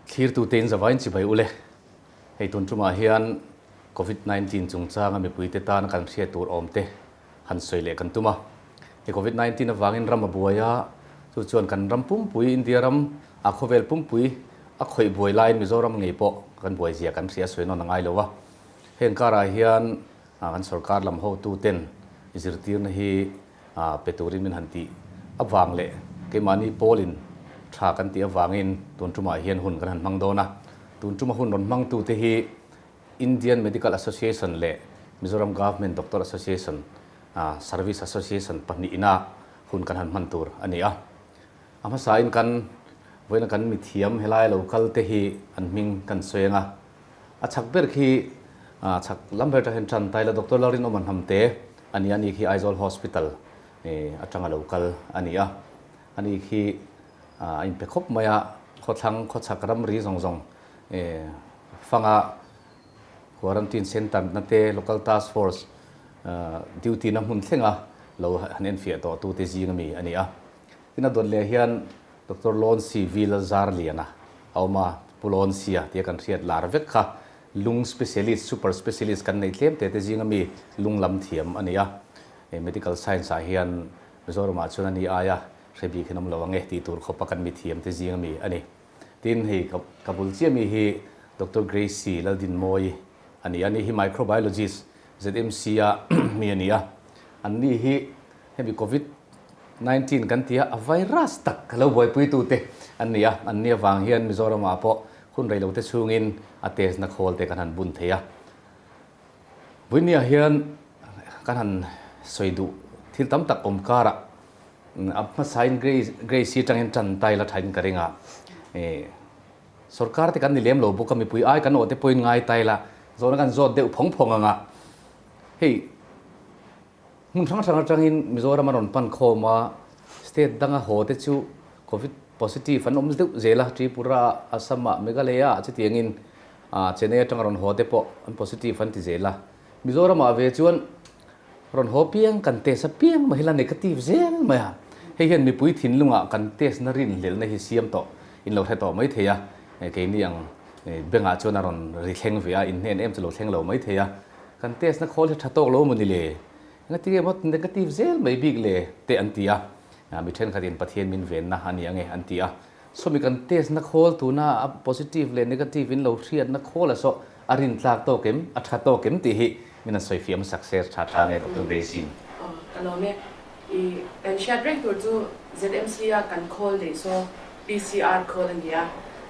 Thlirtute in zavain chibai ule. Hei tun tumah hian Covid 19 chungchanga mipuite tana kan hriat tur awmte han sawi leh kan tum a. Hei Covid 19 avangin ram a buai a, chu chuan kan ram pumpui India ram a khawvel pumpui a khawih buai laiin Mizoram ngei pawh kan buai zia kan hria sawi nawn a ngai lo a. Heng karah hian kan sorkar lam hotuten zirtirna hi pe turin min han tih avang leh keimahni pawlin tha kan tih avangin tun tumah hian hun kan han hmang dawn a. Tun tuma hun rawn hmangtute hi Indian Medical Association leh Mizoram Government Doctor Association, Service Association pahnihina hun kan han hman tur a ni a. A hmasain kan vawiina kan mithiam helai lo kal te hi an hming kan sawi ang a. A chhak ber khi chhak lam ber atang hian tan taila Doctor Lalrinawma Hnamte a ni a, ani khi Aizawl Hospital atanga lo kal a ni a. Ani khi a inpe khawp mai a, khawthlang khawchhak ramri zawng zawng fanga quarantine centre na te, local task force duty na hmun thlenga lo han enfiah tawh tute zing ami a ni a. Tin a dawt leh hian Doctor Lonsi V Lalzarliana a awm a, Pu Lonsia tia kan hriat lar vek kha lung specialist, super specialist kan nei tlem te te zing ami lung lam thiam a ni a. Medical science ah hian Mizoramah chuan a ni aia hre bik hian awm lo ang e tih tur khawpa kan mithiam te zing ami a ni. Tin, hei ka bul chiah mi hi Doctor Gracie Laldinmawi a ni a, ani hi microbiologist ZMC a mi a ni a. Anni hi hemi Covid 19 kan tia a virus tak lo buaipui tute an ni a, anni avang hian Mizoramah pawh hun reilote chhungin a test na khawl te kan han bun thei a. Vawinia hian kan han sawi duh thil tam tak awm karah a hmasain Grace hi atangin tan tai la thain ka ring a, sorkar te kan ni lem lo bawk a, mipui ai kan awh te pawhin ngai tai la, zawhna kan zawt deuh phawng phawng ang a, hei hmun hrang hrang atangin Mizoram a rawn pan khawm a, state danga haw te chu Covid positive an awm deuh zel a, Tripura, Assam ah, Meghalaya ah chutiangin Chennai atanga rawn haw te pawh an positive an ti zel a, Mizoram ah ve chuan rawn haw piang kan test a piang mai hi la negative zel mai a, hei hian mipui thinlungah kan test na rinhlelhna hi siam tawh in lo hre tawh mai thei a, keini ang bengah chuan a rawn ri thleng ve a, in hnen em chu lo thleng lo mai thei a, kan test na khawl hi tha tawk lo maw ni le, engati nge maw negative zel mai bik le te an ti a, mi thenkhatin Pathian min venna a ni ang e an ti a. Sawmi kan test na khawl tuna a positive leh negative in lo hriat na khawl a saw a rin tlak tawk em, a tha tawk em tih hi min han sawi fiam sak se tha tha nge Doctor Grace in. Aw ka lawm e. I kan hriat reng tur chu ZMC a kan khawl neih saw PCR khawl a ni a,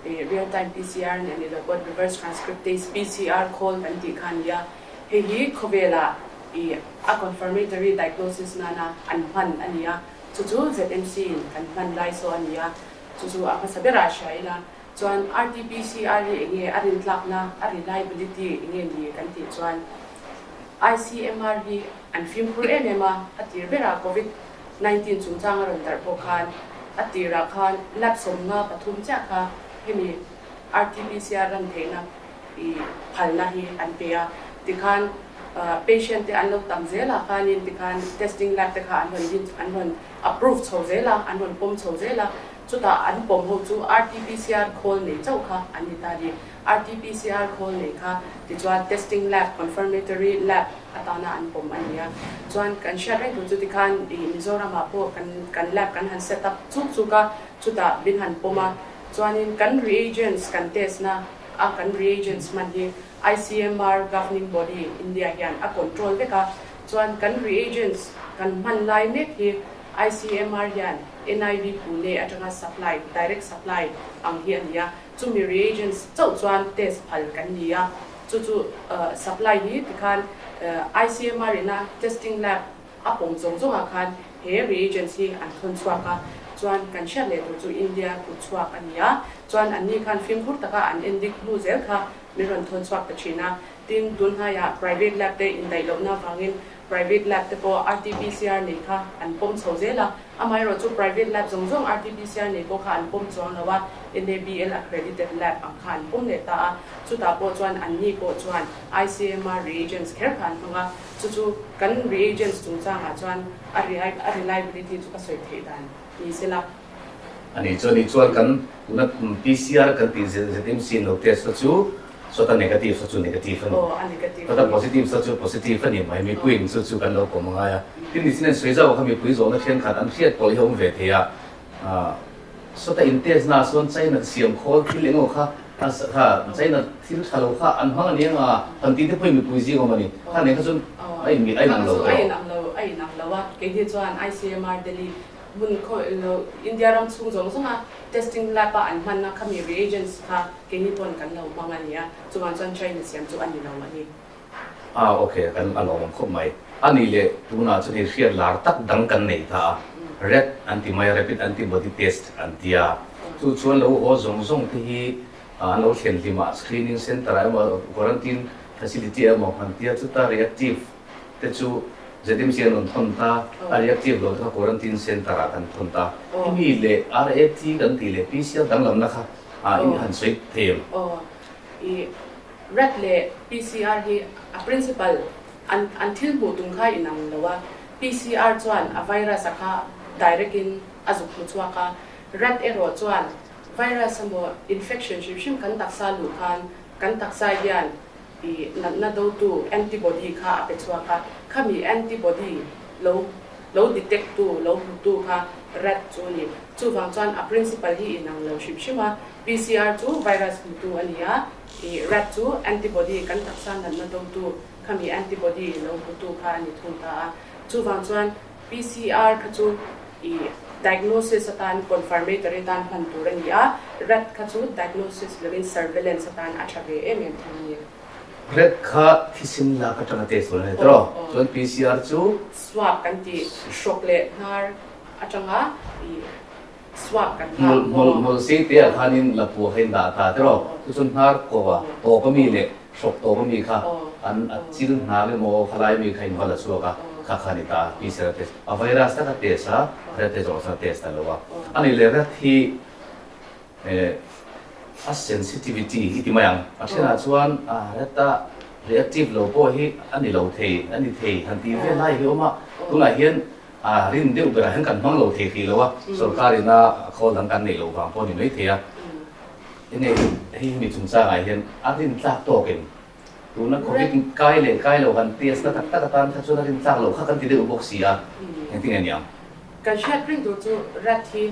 i real time PCR nih a ni lo pawh reverse transcriptase PCR khawl kan tih kha a ni a, hei hi khawvelah i a confirmatory diagnosis nana an hman a ni a. Chu chu ZMC in kan hman lai saw a ni a, chu chu a hmasa berah hria ila chuan RTPCR hi enge a rintlakna, a reliability enge ni kan tih chuan ICMR hi an fimkhur em em a, a tir berah Covid 19 chungchang a rawn darh pawh khan a tirah khan lab 53 chiah kha hemi RTPCR ran theihna i phalna hi an pe a, tikhan patient te an lo tam zel ah khanin tikhan testing lab te kha an rawn din an rawn approve chho zel a, an rawn pawm chho zel a, chutah an pawm ho chu RTPCR khawl nei chauh kha an ni ta ni. RTPCR khawl nei kha tichuan testing lab, confirmatory lab atana an pawm a ni a, chuan kan hriat reng tur chu tikhan ih Mizoram ah pawh kan kan lab kan han set up chuk chuk a, chutah min han pawm a, chuanin kan reagents kan test na a kan reagents hman hi ICMR governing body India hian a control vek a, chuan kan reagents kan hman lai mek hi ICMR hian NIV Pune atanga supply, direct supply ang hi a ni a, chumi reagents chauh chuan test phal kan ni a, chu chu supply hi tikhan ICMR ina testing lab a pawm zawng zawngah khan he reagents hi an thawn chhuak a, chuan kan hriat leh tur chu India kut chhuak a ni a, chuan anni khan fimkhur taka an endik hnu zel kha min rawn thawn chhuak ta thin a, tin tunhnaiah private lab te indaih lohna avangin private lab te pawh RTPCR nei kha an pawm chho zel a, amaherawh chu private lab zawng zawng RTPCR nei pawh kha an pawm chuang lo a, NABL accredited lab ang kha an pawm leh ta a, chutah pawh chuan anni pawh chuan ICMR reagents kher kha an hmang a. Chu chu kan reagents chungchangah chuan a reliability chu ka sawi theih dan ni se la. A nih chuan nih chuan kan tuna PCR kan tih ZMC in lo test na chu sawta negative sa chu negative a ni. Aw, a negative a Sawta ni. positive sa chu positive a ni mai. Mipuiin chu chu kan lo pawm angai a. Tin ni chin an sawi zauh kha mipui zawhna thenkhat an hriat pawh hi a awm ve thei a. Sawta in test na ah chuan China siam khawl thil eng emaw kha kha China thil tha lo kha an hmang a ni ang a, han tih te pawhin mipui zing awm a ni. Kha nen kha chuan a in a inang lo tawh. A inang lo, a inang lo a. Keini chuan ICMR Delhi hmun khawi lo India ram chhung zawng zawnga testing lab a an hmanna khami reagents kha keini pawn kan lo hmang a ni a, chuvang chuan China siam chu a ni lo a ni. Ah ok, kan a lawmawm khawp mai. A nih leh tunah chuan hei hriat lar tak dang kan nei ta a, rat an ti mai a, rapid antibody test an ti a, chu chuan lo haw zawng zawng te hi an lo thlen hlim a, screening centre ah emaw quarantine facility ah emaw an ti a, chuta reactive te chu ZMC an rawn thawn ta, a reactive lo te kha quarantine centre ah kan thawn ta. Hemi leh RAT kan tih leh PCR danglamna kha in han sawi thei em? Aw, i Rat leh PCR hi a principle an an thil hmuh tum kha inang lo a, PCR chuan a virus a kha direct in a zuk hmu chhuak a, rat erawh chuan virus emaw infection hrim hrim kan taksa luh khan kan taksa hian i natna dotu antibody kha a pe chhuak a, khami antibody lo lo detect tu lo hmu tu kha rat chu a ni. Chuvang chuan a principle hi inang lo hrim hrim a, PCR chu virus hmutu a ni a, I rat chu antibody kan taksa natna dotu khami antibody lo hmutu kha a ni thung ta a. Chuvang chuan PCR kha chu i diagnosis atan confirmatory atan hman tur a ni a, rat kha chu diagnosis lovin surveillance atan a tha ve em em thung a ni. Rat kha thisen lak atanga test tur a ni tawh. Chuan PCR chu. Swab kan tih hrawk leh hnar atanga i. Swab kan hmang maw? Hmul hmul sei te ah khanin lapua kha in dah ta tiraw? Chu chuan hnar ko a tawp a mi leh hrawk tawp a mi kha an a chil hnar emaw khalai mi kha in va la chhuak a, kha kha a ni ta a, PCR test. A virus tak a test a, rat te zawh chuan a test ta lo a. A nih leh rat hi eh a sensitivity i ti mai ang. A thenah chuan a rat a reactive lo pawh hi a ni lo thei, a ni thei han tih vel lai hi a awm a. Tunah hian A rin deuh berah hian kan hmang lo thei hrih lo a, sorkar ina khawl dang kan neih loh vang pawh a ni mai thei a. Enge hei hemi chungchangah hian a rin tlak tawkin tuna Covid kai leh kai lo han test na tak tak atan kha chuan a rin tlak loh kha kan ti deuh bawk si a, engtin nge niang? Kan hriat reng tur chu rat hi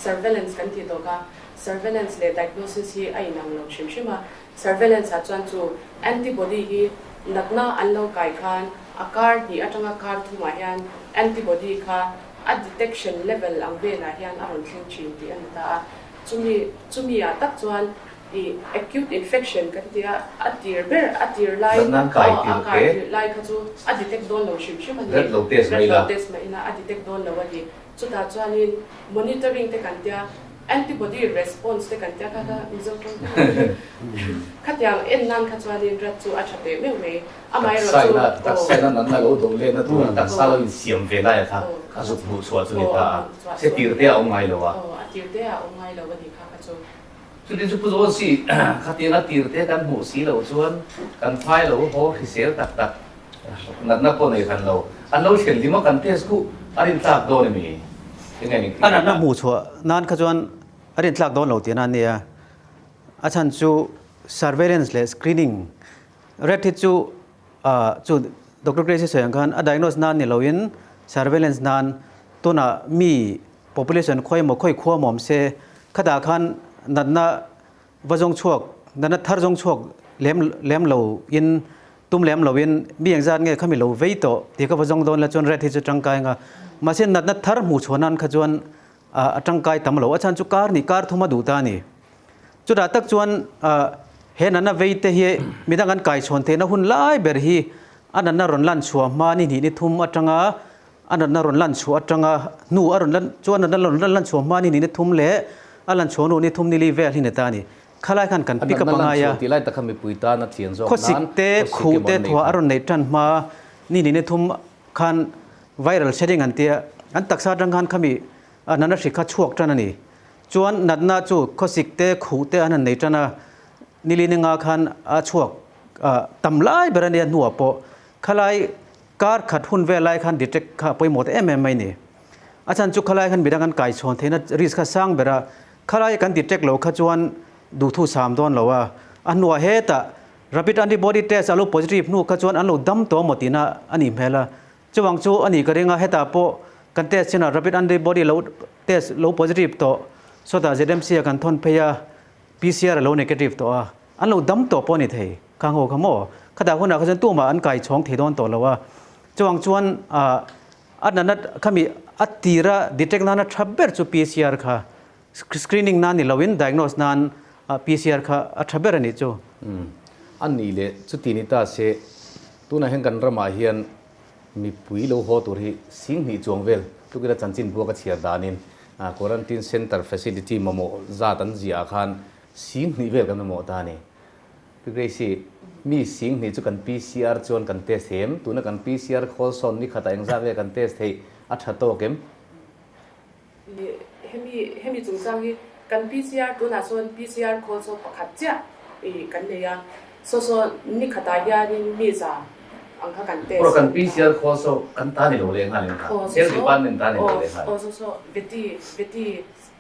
surveillance kan tih tawk a, surveillance leh diagnosis hi a inang lo hrim hrim a, Surveillance ah chuan chu antibody hi natna an lo kai khan a kar hnih atanga kar thumah hian antibody kha a detection level ang velah hian a rawn thleng thin tih a ni ta a. Chumi chumi ah tak chuan i acute infection kan ti a, a tir ber a tir lai Natna an kai aw a tir kai te. tir lai kha chu a detect dawn lo hrim hrim a ni. Rat lo test Rat mai lo ila. test mai ila a detect dawn lo a ni. Chutah chuanin monitoring te kan tia, antibody response te kan tia kha kha Mizo tawng te khatiang en nan kha chuanin rat chu a tha teh meuh mai. Amaherawh chu Taksaina taksaina natna lo do lehna tura taksa lo insiam ve laia kha a zuk hmuh chhuah chu ni ta a, se tir te a awm ngai lo a. Aw, a tir te a awm ngai lo a ni kha kha chu. Chuti chu Pu Zawn si khatiang a tir te kan hmuh si loh chuan kan phai lo haw hrisel tak tak Natna pawh nei hran lo. An lo thlen hlim a kan test khuh a rintlak dawn emi? Enge ning A natna hmuh chhuah nan kha chuan a rintlak dawn lo tihna a nia. A chhan chu surveillance leh screening rat hi chu chu Doctor Grace-i sawi ang khan a diagnose nan ni loin surveillance nan tunah mi population khawi emaw khawi khua emaw awm se khatah khan natna Va zawng chhuak, natna thar zawng chhuak lem lem lo in tum lem lo in mi engzat nge khami lo vei tawh tih kha va zawng dawn la chuan red hi chu tangkai anga mahse natna thar hmuh chhuah nan kha chuan a tangkai tam lo a chhan chu kar ni kar thum a duh ta a ni. Chutah tak chuan he natna vei te hi midang an kai chhawn theihna hun lai ber hi a natna rawn lan chhuah hma ni hnih ni thum atanga A natna rawn lan chhuah atanga hnu a rawn lan chuan a natna rawn lan chhuah hma ni ni thum leh a lan chhuah hnu ni thum ni li vel hi ni ta a ni. Khalai khan kan pick up A natna lan angai a. chhuah tih lai tak kha mipui tan a thian zawk nan Khawsik te, khawsik khuh emaw te an nei thuah a kha. rawn neih tan hma ni ni ni thum khan viral shedding an tia an taksa atang khan khami a natna hri kha chhuak tan a ni. Chuan natna chu khawsik te, khuh te an han nei tan a, ni li ni nga khan a chhuak tam lai ber a nia hnuah pawh khalai Kar khat hun vel lai khan detect kha a pawimawh ta em em mai ni. A chhan chu khalai khan midang an kai chhawn theihna risk kha sang ber a, khalai kan detect lo kha chuan duhthu sam dawn lo a. A hnuah hetah rapid antibody test a lo positive hnu kha chuan an lo dam tawh maw tihna a nih hmel a. Chuvang chu a nih ka ring a, hetah pawh kan test chinah rapid antibody lo test lo positive tawh sawtah ZMC ah kan thawn phei a, PCR a lo negative tawh a, an lo dam tawh pawh a ni thei. Khang ho kha maw? Khatah hunah kha chuan tumah an kai chhawng thei dawn tawh lo a. Chuvang chuan ah a natna khami a tira detect nana tha ber chu PCR kha screening nan ni loin diagnose nan PCR kha a tha ber a nih chu. Umm a nih leh chuti ni ta se tunah hian kan ramah hian mipui lo haw tur hi 2000 chuang vel tukila chanchin buak a chhiar danin quarantine centre facility mamawh zat an ziah ah khan 2000 vel kan mamawh ta a ni. Pi Grace-i, Mi 2000 chu kan PCR chuan kan test thei em? Tuna kan PCR khawl sawn ni khatah engzat nge kan test theih a tha tawk em? Hemi hemi chungchang hi kan PCR tunah sawn PCR khawl saw pakhat chiah i kan nei a, saw saw ni khatah hianin mi za ang kha kan test. Aw kan PCR khawl saw kan ta ni lo leh nghal em kha? Health department ta ni lo leh nghal. Aw saw saw Vety Vety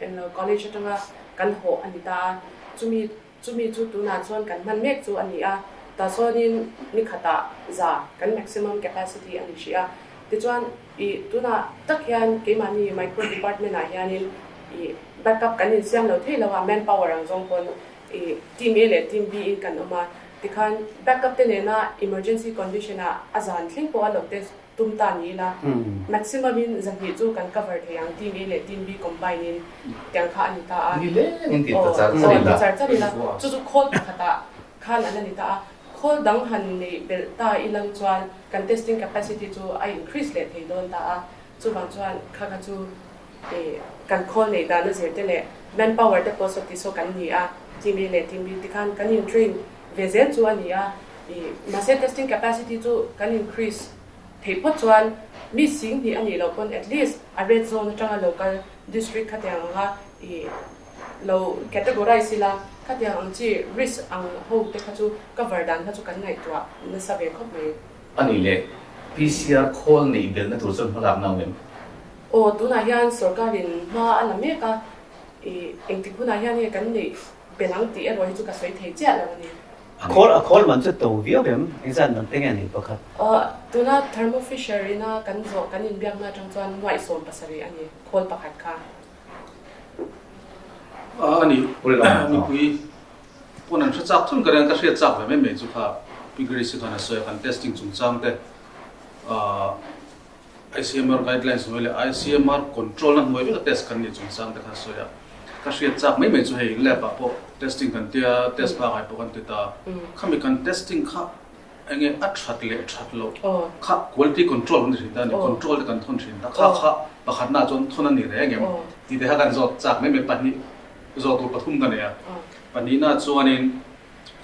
englo college atanga kan hawh a ni ta a, chumi Chumi chu tunah chuan kan hman mek chu a ni a, tah chuanin ni khatah za kan maximum capacity a ni hrih a. Tichuan ih tunah tak hian keimahni micro department ah hianin ih backup kan insiam lo thei lo a, manpower ang zawng pawn ih team A leh team B in kan awm a, tikhan backup te nena emergency condition ah a zan thleng pawh a lo test Tum ta ni ila, maximum in 200 chu kan cover thei ang, team A leh team B combine in tiang kha a ni ta a. Ni leng in ti ta char char ila. Ti char char ila, chu chu khawl pakhatah khan an la ni ta a. Khawl dang han neih belh ta ilang chuan kan testing capacity chu a increase leh thei dawn ta a. Chuvang chuan kha kha chu kan khawl neih dan a zir te leh manpower te pawh saw ti saw kan ni a, team A leh team B tikhan kan in train ve zel chu a ni a. Mahse testing capacity chu kan increase theih phawt chuan mi 2000 a nih loh pawn at least a red zone atanga lo kal district khatiang anga i lo categorize ila khatiang ang chi risk ang ho te kha chu cover dan kha chu kan ngaihtuah nasa ve khawp mai. A nih leh PCR khawl neih belhna tur chuan hmalakna awm em? Aw, tunah hian sorkarin hma a la mek a, i engtik hunah hian nge kan neih belh ang tih erawh hi chu ka sawi thei chiah lo a ni. A khawl a khawl man chu to viau em? Engzat man te nge ni pakhat? Aw, tuna Thermo Fisher ina kan zawh kan inbiakna atang chuan nuaih 70 a ni khawl pakhat kha. A ni, mipui pawn an hre chak thung ka ring a, ka hriat chak ve mai mai chu kha Pi Grace-i khan a sawi a, kan testing chungchang te ICMR guidelines hnuai leh ICMR control na hnuai veka test kan nih chungchang te kha sawi a, ka hriat chak mai mai chu hei lab ah pawh testing kan tia test pangai pawh kan ti ta, khami kan testing kha enge a that leh that loh kha quality control kan ti thin ta a ni, control te kan thawn thin ta, kha kha pakhatna ah chuan thawn a ni reng em tih te kha kan zawt chak mai mai pahnih zawh tur pathum ka nei a, pahnihna chuanin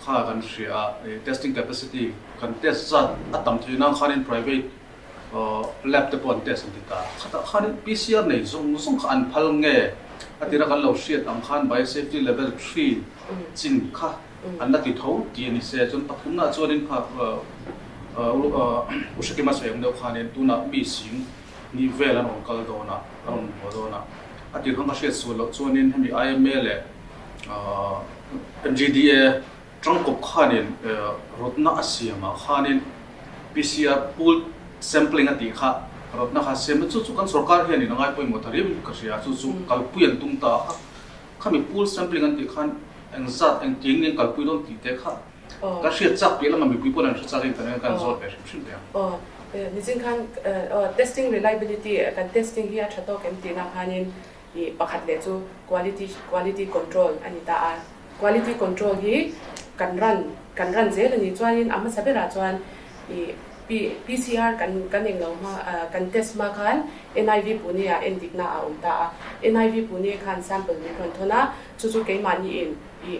Kha kan hria a, testing capacity kan test zat a tam theih nan khanin private lab te pawh an test an ti ta. Khatah khanin PCR nei zawng zawng kha an phal nge? A tira kan lo hriat ang khan biosafety level three chin kha an la ti tho tih a ni se. Chuan pathumnaah chuanin kha U Hrekima sawi ang deuh khanin tunah mi 2000 vel an rawn kal dawn a, an rawn haw dawn a. A tir khan ka hriat sual loh chuanin hemi IMA leh MGDA tangkawp khanin rawtna a siamah khanin PCR pool sampling a tih kha rawtna kha siam a, chu chu kan sorkar hianin a ngai pawimawh ta riau in ka hria, chu chu kalpui an tum ta a, khami pool sampling an tih khan engzat engtin nge kalpui dawn tih te kha ka hriat chak piah lama mipui pawn an hre chak in kan kan zawt ve hrim hrim teh ang. Aw, nichin khan testing reliability kan testing hi a tha tawk em tihna khanin I pakhat leh chu quality quality control a ni ta a. Quality control hi kan run kan run zel a ni. Chuanin a hmasa berah chuan i PCR kan kan englo hma kan test hma khan NIV Pune ah endikna a awm ta a. NIV Pune khan sample min rawn thawn a, chu chu keimahni in i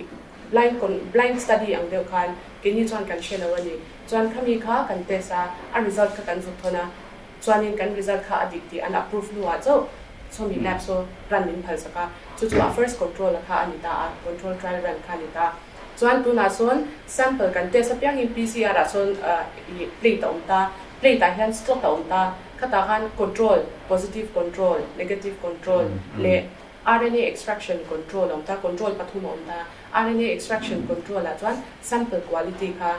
blind con blind study ang deuh khan keini chuan kan hre lo a ni. Chuan khami kha kan test a, a result kha kan zuk thawn a. Chuanin kan result kha a dik tih an approve hnuah chauh sawmi lab saw run min phal sak a, chu chu a first control a kha a ni ta a, control trial run kha a ni ta. Chuan tunah sawn sample kan test apiangin PCR ah sawn ih plate a awm ta, plate ah hian slot a awm ta. Khatah khan control, positive control, negative control leh RNA extraction control a awm ta, control pathum a awm ta. RNA extraction control ah chuan sample quality kha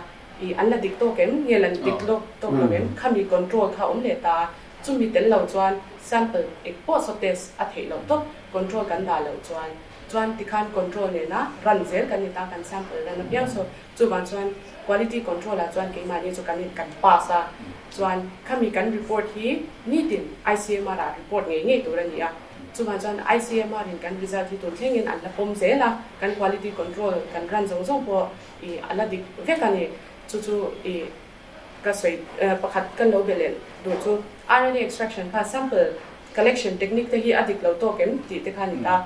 i an la dik tawk em nge la dik lawk tawk lo em khami control kha a awm leh ta a, chumi tel lo chuan sample eng pawh saw test a theih loh tawp, control kan dah loh chuan. Chuan tikhan control nena run zel kan ni ta, kan sample run apiang saw Chuvang chuan quality control ah chuan keimahni chu kan in kan pass a, chuan khami kan report hi nitin ICMR ah report ngei ngei tur a ni a. Chuvang chuan ICMR in kan result hi tun thlengin an la pawm zel a, kan quality control kan run zawng zawng pawh ih a la dik vek a ni. Chu chu ih ka sawi pakhat kan lo be leh duh chu RNA extraction kha sample collection technique te hi a dik lo tawk em tih te kha a ni ta.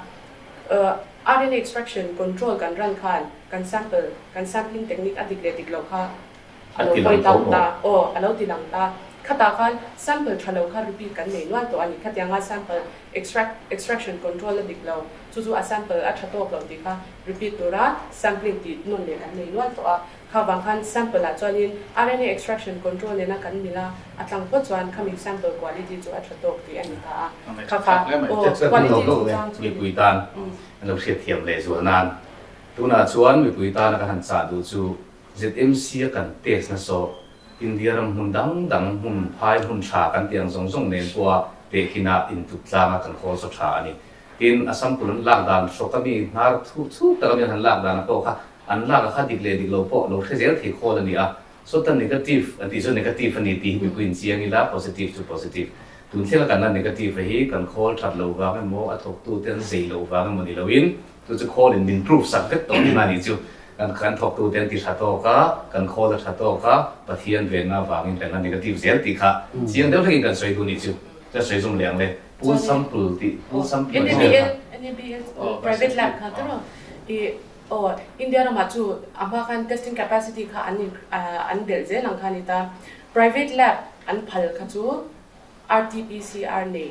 RNA extraction control kan run khan kan sample, kan sampling technique a dik leh dik loh kha a lo point out ta, aw a lo ti lang ta. Khatah khan sample tha lo kha repeat kan nei nual tawh a ni. Khatianga sample extract, extraction control a dik lo, chu chu a sample a tha tawk lo tih kha repeat tura sampling tih nawn leh kan nei nual tawh a. Kha vang khan sample ah chuanin RNA extraction control nena kan mil a, a tlang phawt chuan khami sample quality chu a tha tawk tih a ni ta a. Kha kha aw quality chungchang chu. Mipui tan an lo hriatthiam leh zual nan tunah chuan mipui tana kan han chah duh chu ZMC a kan test na saw India ram hmun dang dang hmun phai hmun tha kan tih ang zawng zawng nen pawha tehkhinah intuk tlanga kan khawl saw tha a ni. Tin, a sample an lak dan hrawk a mi hnar thuk thuk tak a mi an han lak dan a pawh kha an lak a kha dik leh dik lo pawh lo hre zel thei khawl a ni a. Sawta negative an tih chu negative a ni tih hi mipui in chiang ila, positive chu positive. Tun thlenga kan la negative a hi kan khawl that loh vang emaw a thawktu te an zei loh vang emaw ni loin chu chu khawl in min proof sak vek tawh tihna a nih chu. Kan kan thawktu te an ti tha tawk a, kan khawl a tha tawk a, Pathian venna vangin kan la negative zel tih kha chiang deuh hlekin kan sawi duh nih chu. Ka sawi zawm leh ang le. Pool sample tih pool sample an sawi kha. NABL private lab kha tiraw i aw India ramah chu a hma khan testing capacity kha an in an belh zel ang kha a ni ta. Private lab an phal kha chu RT-PCR nei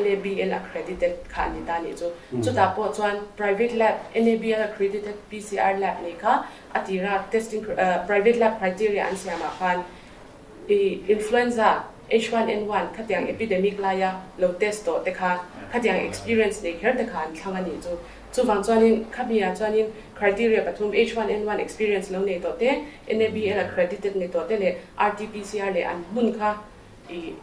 NABL accredited kha a ni ta nih chu. Chutah pawh chuan private lab NABL accredited PCR lab nei kha a tira testing private lab criteria an siamah khan I influenza, H1N1, khatiang epidemic laia lo test tawh te kha, khatiang experience nei kher te kha an thlang a nih chu. Chuvang chuanin khami ah chuanin criteria pathum H1N1 experience lo nei tawh te, NABL accredited ni tawh te leh RT-PCR leh an hmun kha i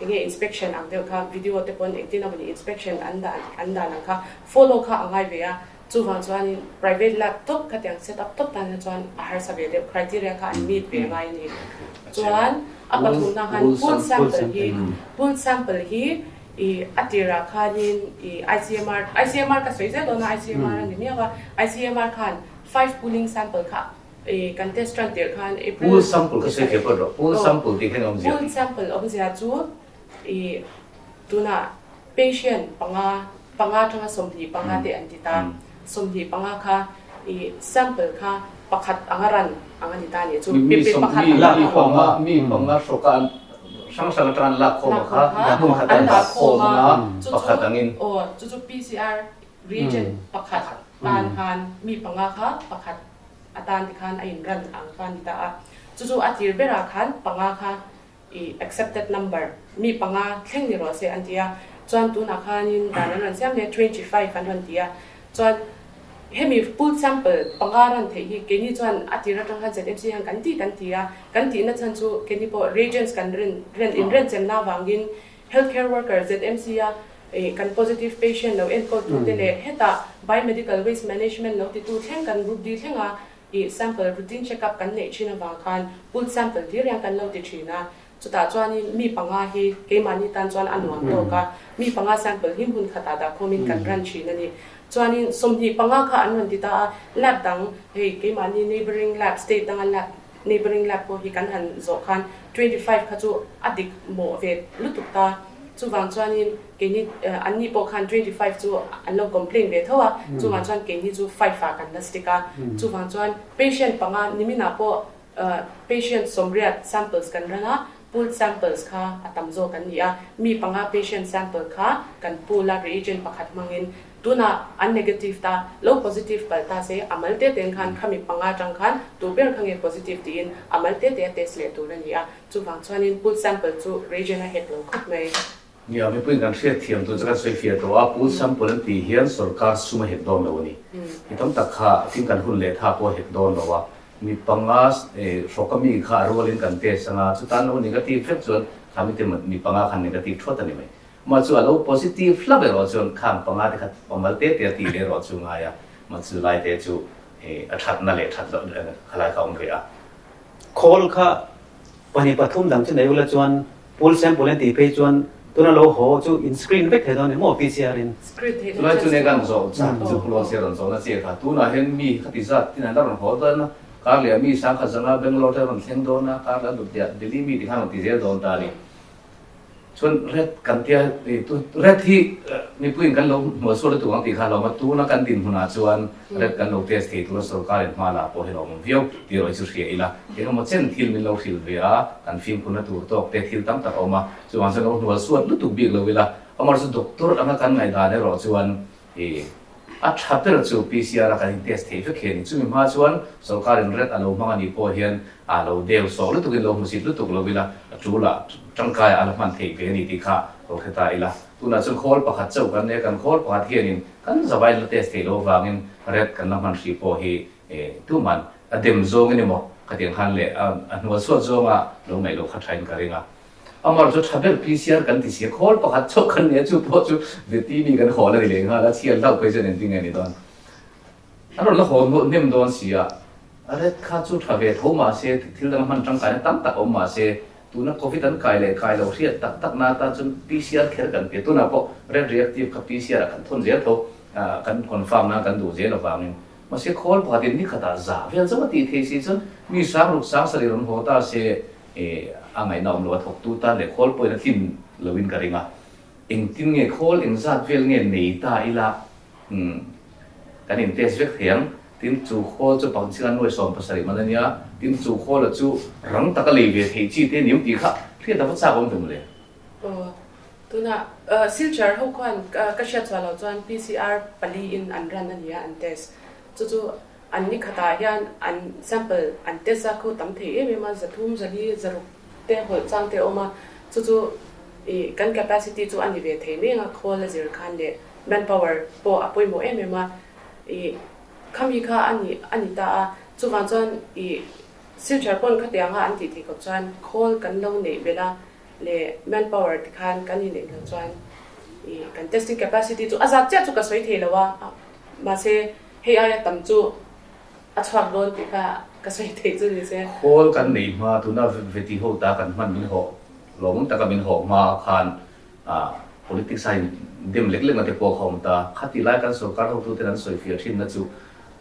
enge inspection ang deuh kha video te pawn engtin a mawni inspection an dan an dan ang kha follow kha a ngai ve a. Chuvang chuanin private lab tawp khatiang set up tawp tan kha chuan a harsa ve deuh, criteria kha an meet ve ngai a ni. Chuan a pathumna khan pool sample hi, pool sample hi i a tirah khanin i ICMR, ICMR ka sawi zel dawn a, ICMR a ni miau a, ICMR khan five pooling sample kha i kan test tan tirh khan April Pool sample ka sawi thei pawh rawh, pool sample tih khan awmzia. Pool sample awmzia chu i tunah Patient panga, panga atanga 25 te an ti ta. 25 kha i sample kha pakhat anga ran ang a ni ta nih chu. Mi pakhat anga lak khawm a, mi panga hrawk a hrang hrang atanga an lak khawm a kha hmun khat an dah khawm anga pakhat angin. Aw, chu chu PCR reagent pakhat tan khan mi panga kha pakhat atan tikhan a in ran ang kha a ni ta a. Chu chu a tir berah khan panga kha I accepted number mi panga thleng ni rawh se an ti a, chuan tunah khanin dan an rawn siam leh 25 an rawn ti a, chuan hemi pool sample panga ran theih hi keini chuan a tir atang khan ZMC hian kan ti kan ti a, kan tihna chhan chu keini pawh reagents kan rin ren inrenchenna avangin healthcare worker ZMC a kan positive patient lo enkawl tute leh hetah biomedical waste management lo titu thleng kan group D thleng a I sample routine check up kan neih thin avang khan pooled sample hlir hian kan lo ti thin a, chutah chuanin mi panga hi keimahni tan chuan a nuam tawk a, mi panga sample hi hmun khatah dah khawmin kan ran thin a ni. Chuanin 25 kha an rawn ti ta a, lab dang hei keimahni neighbouring lab state danga lab neighbouring lab pawh hi kan han zawh khan 25 kha chu a dik mawh ve lutuk ta, chuvang chuanin Keini anni pawh khan 25 chu an lo complain ve tho a, chuvang chuan keini chu five ah kan la stick a, chuvang chuan patient panga niminah pawh patient 80 samples kan ran a, pooled samples kha a tam zawk an ni a, mi panga patient sample kha kan pool a reagent pakhat hmangin. Tunah an negative ta, lo positive palh ta se, a mal te te'n khan khami panga atang khan tu ber kha nge positive tiin a mal te te a test leh tur a ni a. Chuvang chuanin pool sample chu region a hek lo khawp mai. Nia, mipuiin kan hriat thiam tur chu kan sawi fiah tawh a, pool sample an tih hian sorkar sum a hek dawn lo a ni. Mi tam tak kha tin kan hun leh tha pawh a hek dawn lo a, mi panga hrawka mi kha a rualin kan test anga, chutan lo negative vek chuan kha mite mi panga khan negative thuat a ni mai. Mah chu a lo positive hlauh erawh chuan khang panga te kha pamal te te a tih leh erawh chu ngai a, mah chu lai te chu a thatna leh that loh kha lai kha a awm ve a. Khawl kha pahnih pathum dang chu nei ula chuan pool sample an tih phei chuan tuna lo haw chu in screen vek thei dawn emaw PCR in. Screen theih Chulai chu nen kan zawh chak chu Pulo Sia rawn zawhna chiah kha tunah hian mi khati zat tin an la rawn haw dawn a, kar leh mi sangkhat zanga Bangalore te rawn thleng dawn a, kar leh a dut leh Delhi mi ti khan rawn ti zel dawn ta a ni. Chuan red kan tia red hi mipuiin kan lo hmuh sual lutuk ang tih kha hlawm a, tuna kan dinhmunah chuan red kan lo test thei tura sorkarin hma lah pawh hi lo awm viau tih erawh hi chu hria ila, engemaw chen thil min lo hrilh ve a, kan fimkhurna tur tawk te thil tam tak a awm a, chuvang chuan lo hnual suat lutuk bik lo ila, amaherawhchu doctor anga kan ngaihdan erawh chuan I a tha ber chu PCR a kan in test thei vek hi a ni. Chumi hma chuan sorkarin red a lo hmang a nih pawh hian a lo deu sawk lutukin lo hmusit lutuk lo ila, a tul ah tangkai ah a la hman theih ve a ni tih kha lo hre ta ila. Tunah chuan khawl pakhat chauh kan nei a, kan khawl pakhat hianin kan zavai la test theih loh avangin red kan la hman hrih pawh hi tuman a dem zawngin emaw khatiang khan leh a hnualsuat zawnga lo ngaih loh kha thain ka ring a. Amar chu tha ber PCR kan ti si a, khawl pakhat chauh kan nia chu pawh chu Veti mi kan hawl a ni leh nghal a, chhiar hlauh phei chuan engtin nge ni dawn? An rawn la haw hnem dawn si a, a ret kha chu tha ve tho mah se, thil dang hman tangkaina tam tak awm mah se, tuna Covid an kai leh kai lo hriat tak tak na atan chuan PCR kher kan ti a, tunah pawh red reactive kha PCR ah kan thawn zel tho, kan confirm nan kan duh zel avangin. Mahse khawl pakhatin ni khatah za vel zauh a tih thei si chuan mi sang ruk sang sarih rawn haw ta se, E, a ngaihna awm lo a thawktu tan leh khawl pawhin a tlin loin ka ring a. Engtin nge khawl engzat vel nge nei ta ila umm kan in test vek thei ang. Tin, chu khawl chu pakhat chhinga nuai 70 man a nia. Tin, chu khawla chu rang taka lei ve theih chi te a ni awm tih kha hriat a va chak awm ve mawle. Aw, tunah Silchar ho khuan ka hriat chhuah loh chuan PCR pali in an run a nia an test. Chu chu An ni khatah hian an sample an test a kho tam thei em em a, 300, 400, 600 te hawlh chang te a awm a, chu chu ih kan capacity chu a ni ve thei mai ang a, khawl a zir khan leh manpower pawh a pawimawh em em a, ih khami kha a ni a ni ta a, chuvang chuan ih Silchar pawn khatianga an tih theih khawp chuan khawl kan lo neih belh a leh manpower ti khan kan inneih loh chuan ih kan testing capacity chu a zat chiah chu ka sawi thei lo a, mahse Hei aia tam chu a chhuak dawn tih kha ka sawi theih chu ni se. Khawl kan nei hma tuna veti ho ta kan hman min hawh lawmawm taka min hawh hma khan politics a in dem lek lek na te pawh kha awm ta. Khati lai kan sorkar hotu ten an sawi fiah thin na chu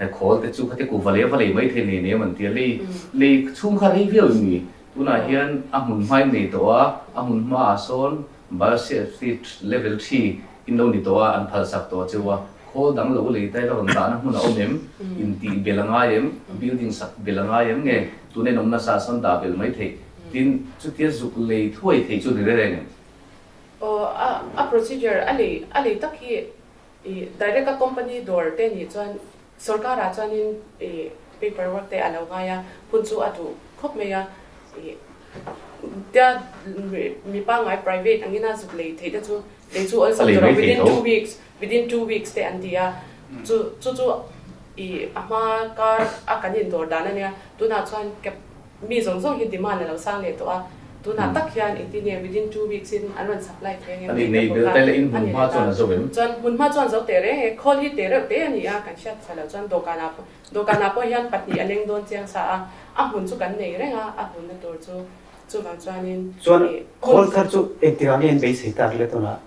he khawl te chu khati ku va leh va lei mai thei nei nem an ti a, lei lei chhung kha rei viau in ni. Tunah hian a hmun hma in nei tawh a, a hmun hma ah sawn Biosafety level 3 in lo ni tawh a, an phalsak tawh cheu a, khawl dang lo lei tai la rawn dahna hmun a awm em? Intih bel a ngai em? Building sak bel a ngai em nge? Tuna in awm nasa ah sawn dah bel mai theih. Tin, chutia zuk lei thuai theih chu ni reng reng em? Aw, a a procedure a lei a lei tak hi i direct a company dawr te nih chuan sorkar ah chuanin i paper work te a lo ngai a, hun chu a duh khawp mai a, i Tia mi pangngai private angin a zuk lei theih te chu lei chu awlsam tur a within 2 weeks within 2 weeks te an ti a chu chu chu i a hma kar a kan indawr dan a nia tunah chuan mi zawng zawng hi demand a lo sang leh tawh a tunah tak hian engtin nge within 2 weeks in an rawn supply thei ang em tih te pawh kha a ni leh ta chuan hmunhma chuan zo teh reng e khawl hi teh reuh te a ni a kan hriat sa loh chuan dawhkanah pawh Dawhkanah pawh hian pahnih a leng dawn chiang sa a, a hmun chu kan nei reng a, a hmunna tur chu chuvang chuanin Chuan khawl thar chu engtikah nge in beisei tak le tunah?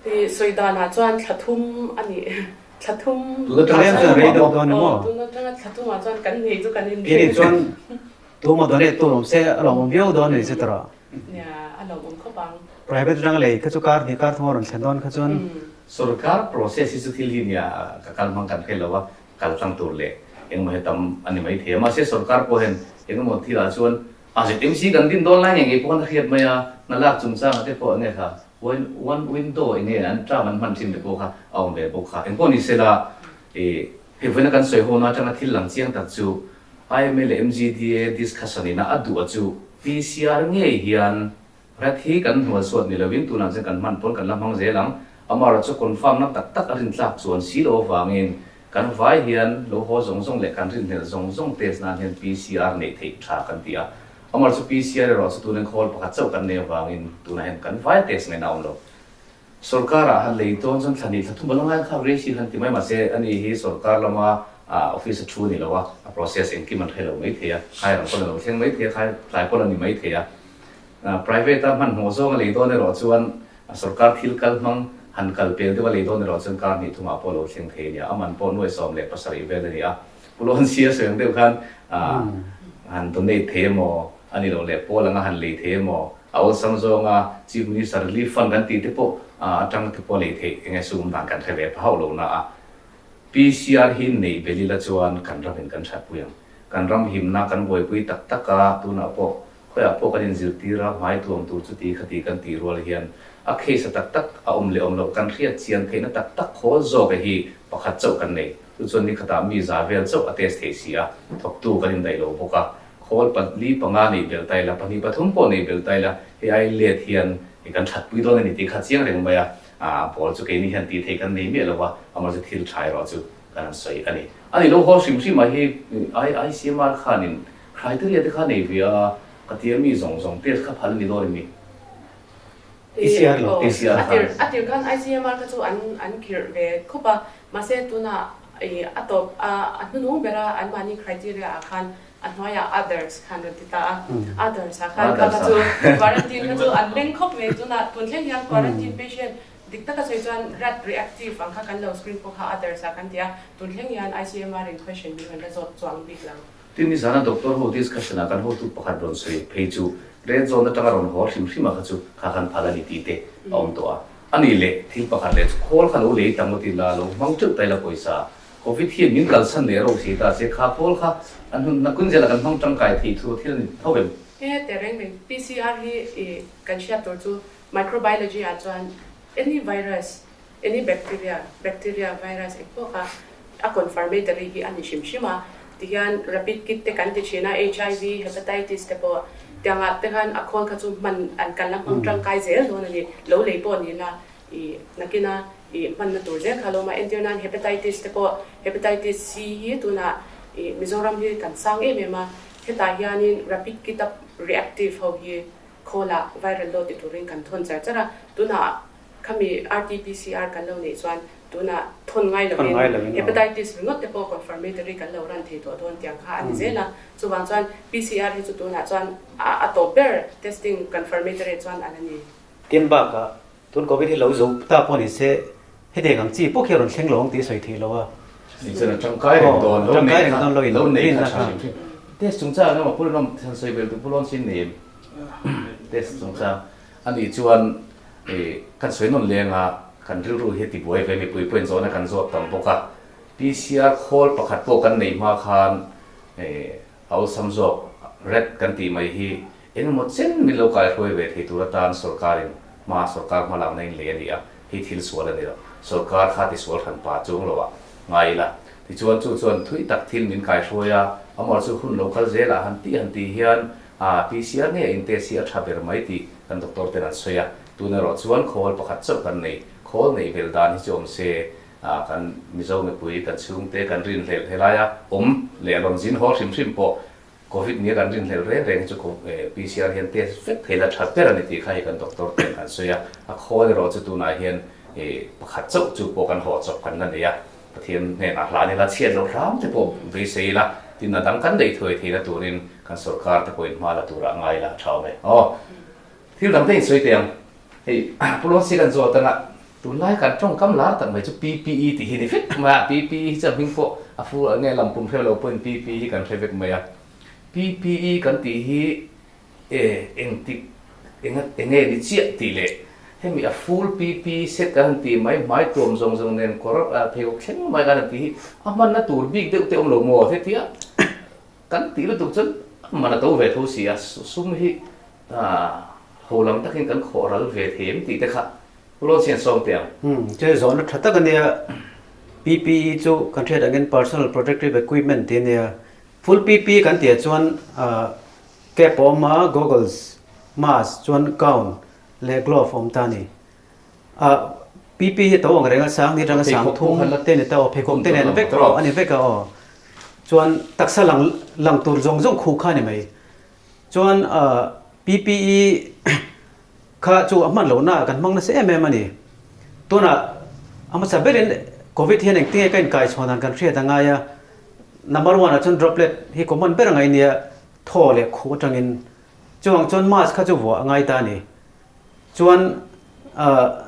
I sawi danah chuan thla thum a nih, thla thum Tun atanga Tlem chuan rei deuh dawn emaw? Aw, tun atanga thla thumah chuan kan nei chu kan inring. Kini chuan tumaw donate tur awm se a lawmawm viau dawn a ni che tawrh a. Nia, a lawmawm khawp ang. Private atanga lei kha chu kar hnih kar thum a rawn thlen dawn kha chuan. Sorkar process hi chu thil hi nia ka kal hmang kan hre lo a, kal tlang tur leh engemaw he tam a ni mai thei a. Mahse sorkar pawh hian engemaw thilah chuan a ZMC kan din dawn lai ngei ngei pawh khan a hriat mai a, hna lak chungchangah te pawh enge kha. One window eng nge an term an hman thin te pawh kha a awm ve bawk kha. Engpawh ni sela ih hei vawiina kan sawi hawn atanga thil lang chiang tak chu IMA leh MGDA discussion ina a duh a chu PCR ngei hian rat hi kan hnual suat ni lovin tunah chuan kan hman pawn kan la hmang zel ang. Amaherawhchu confirm na tak tak a rintlak chuan si lo avangin kan vai hian lo haw zawng zawng leh kan rinhlelh zawng zawng test nan hian PCR neih theih tha kan ti a. Amar chu PCR erawh chu tunin khawl pakhat chauh kan nei avangin tunah hian kan vai test ngaihna a awm lo. Sorkarah han lei dawn chuan thla hnih thla thum a la ngai khak rei han ti mai mahse ani hi sorkar lama office a thu a ni lo a, a process engkim an hre lo mai thei a, khai rang pawn a lo thleng mai thei a, khai tlai pawn a ni mai thei a. Private a hmanhmawh zawng a lei dawn erawh chuan sorkar thil kal hmang han kal pel deuh a lei dawn erawh chuan kar hnih thumah pawh a lo thleng thei a ni a, a man pawh nuai 17 vel a ni a. Pu Lawnsi a sawi ang deuh khan han donate thei emaw a ni lo leh pawl anga han lei thei emaw a awlsam zawnga Chief Minister Relief Fund kan tih te pawh atang te pawh lei theih enge sum dan kan hre ve pha hauh lo na a. PCR hi neih belh ila chuan kan ramin kan thatpui ang. Kan ram himna kan buaipui tak tak a, tunah pawh Khawiah pawh kan inzirtir a, hmai tuam tur chuti khati kan tih rual hian a case a tak tak a awm leh awm loh kan hriat chian theihna tak tak khawl zawk e hi pakhat chauh kan nei. Chu chuan ni khatah mi za vel chauh a test thei si a, thawktu kan indaih lo bawk a. Khawl pali panga neih belh ta ila, pahnih pathum pawh neih belh ta ila, hei ai let hian kan thatpui dawn a ni tih kha chiang reng mai a, pawl chu keini hian tih theih kan nei miah lo va, amaherawhchu thil tha erawh chu kan han sawi a ni. A ni lo haw hrim hrim ah hi ICMR khanin Criteria te kha nei ve a, ka tia mi zawng zawng test kha phal a ni dawn em ni? PCR lo. PCR khan. A tir khan ICMR kha chu an an khirh ve khawp a, mahse tunah i a tawp a a hnuhnung bera anmahni criteria ah khan a hnuaiah others khan rawn ti ta a, others ah khan kha kha chu quarantine kha chu an leng khawp mai tunah tun thleng hian quarantine patient dik taka sawi chuan rat reactive ang kha kan lo screen pawh kha others ah kan ti a, tun thleng hian ICMR in question min rawn la zawt chuang bik lo. Tin, nizana doctor ho discussion ah kan hotu pakhat rawn sawi phei chu red zone atanga rawn haw hrim hrim a kha chu kha khan phal a ni tih te a awm tawh a. A nih leh thil pakhat leh chu khawl kha lo lei ta ngawt ila, lo hmang teuh ta ila pawisa Covid hian min kalsan leh ro si ta se kha khawl kha an hun nakun zela kan hmang tangkai thei thu thil a ni tho em? He tereng mai PCR hi i kan hriat tur chu microbiology ah chuan any virus Any bacteria, bacteria, virus eng pawh kha a confirmatory hi a ni hrim hrim a, tihian rapid kit te kan ti thin a, HIV, hepatitis te pawh tiangah te khan a khawl kha chu hman an kan la hmang tangkai zel dawn a ni, lo lei pawh ni la ih nakina ih hmanna tur zel kha a lo awm a, entir nan hepatitis te pawh hepatitis C hi tunah ih Mizoram hi kan sang em em a, hetah hianin rapid kit a reactive ho hi khawlah viral load ti turin kan thawn char char a, tunah Khami RT-PCR kan lo neih chuan tunah thawn ngai lovin hepatitis ringawt te pawh confirmatory kan lo run thei tawh dawn tiang kha a ni zel a. Chuvang chuan PCR hi chu tunah chuan a tawp ber testing confirmatory chuan a la ni. Tin bakah tun covid hi lo zo ta pawh ni se hetiang ang chi pawh khi a rawn thleng lo ang tih a sawi theih lo a. Ni chuan a tangkai reng dawn lo nei kha lo nei kha tha hrim hrim. Test chungchang emaw Pu Rinawm han sawi vel duh Pu Lawnsin nei em? Test chungchang. Ani chuan kan sawi nawn leng a, kan rilru hi a ti buai ve, mipui pawhin zawhna kan zawt tam bawk a. PCR khawl pakhat pawh kan neih hma khan a awlsam zawk red kan tih mai hi engemaw chen min lo kaihruai ve thei tur atan sorkarin hma sorkar hma lakna in lei a ni a, hei thil sual a ni lo. Sorkar kha tisual hran pa chung lo ah ngai ila. Tichuan chu chuan thui tak thil min kaihruai a, amawr chu hun lo kal zelah han tih han tih hian A, PCR nge in test hi a tha ber mai tih kan doctor ten an sawi a, tun erawh chuan khawl pakhat chauh kan nei, khawl neih vel dan hi chu awm se, a, kan Mizo mipui kan chhungte kan rinhlelh helaia awm leh a rawn zin haw hrim hrim pawh Covid nia kan rinhlelh reng reng hi chu PCR hian test vek thei la tha ber a ni tih kha hei kan doctor ten an sawi a, a khawl erawh chu tunah hian pakhat chauh chu pawh kan haw chawp kan la nei a. Pathian hnenah hlan ila, chhiat loh hram te pawh beisei ila, tin a dang kan neih thuai theihna turin kan sorkar te pawhin hma la turah ngai ila a tha awm e. Aw, thil dang te insawi teh ang. Hei, Pu Lawnsik an zawt anga tunlai kan tawngkam lar tak mai chu PPE tih hi ni vek mai a, PPE hi chu a hming pawh a fu nge lam pum hre lo pawhin PPE hi kan hre vek mai a. PPE kan tih hi E, engtik, enga, enge ni chiah tih leh hemi a full PP set kan han tih mai, hmai tuam zawng zawng nen kawr pheikhawk thleng mai kan han tih hi a hmanna tur bik deuh te awm lo maw? Hetia kan tih lutuk chuan a man a to ve tho si a, sum hi Ho lam takin kan khawh ral ve thei em tih te kha Pu Lawn Sian sawm teh ang. Umm, chu zawhna tha tak a nia. PPE chu kan hriat angin Personal Protective Equipment tih a nia. Full PPE kan tih ah chuan cap a awm a, goggles, mask chuan gown leh glove a awm ta a ni. PPE hi to ang reng a sang ni atanga sang thum te ni ta aw, pheikhawk te nen vek aw a ni vek a aw. Chuan taksa lang lang tur zawng zawng khuh kha a ni mai. Chuan PPE kha chu a hman lohna kan hmang nasa em em a ni. Tunah a hmasa berin Covid hian engtinge ka inkai chhuah dan kan hriat a ngai a, number one ah chuan droplet hi common ber a ngai nia, thaw leh khuh atangin. Chuvang chuan mask kha chu vuah a ngai ta a ni. Chuan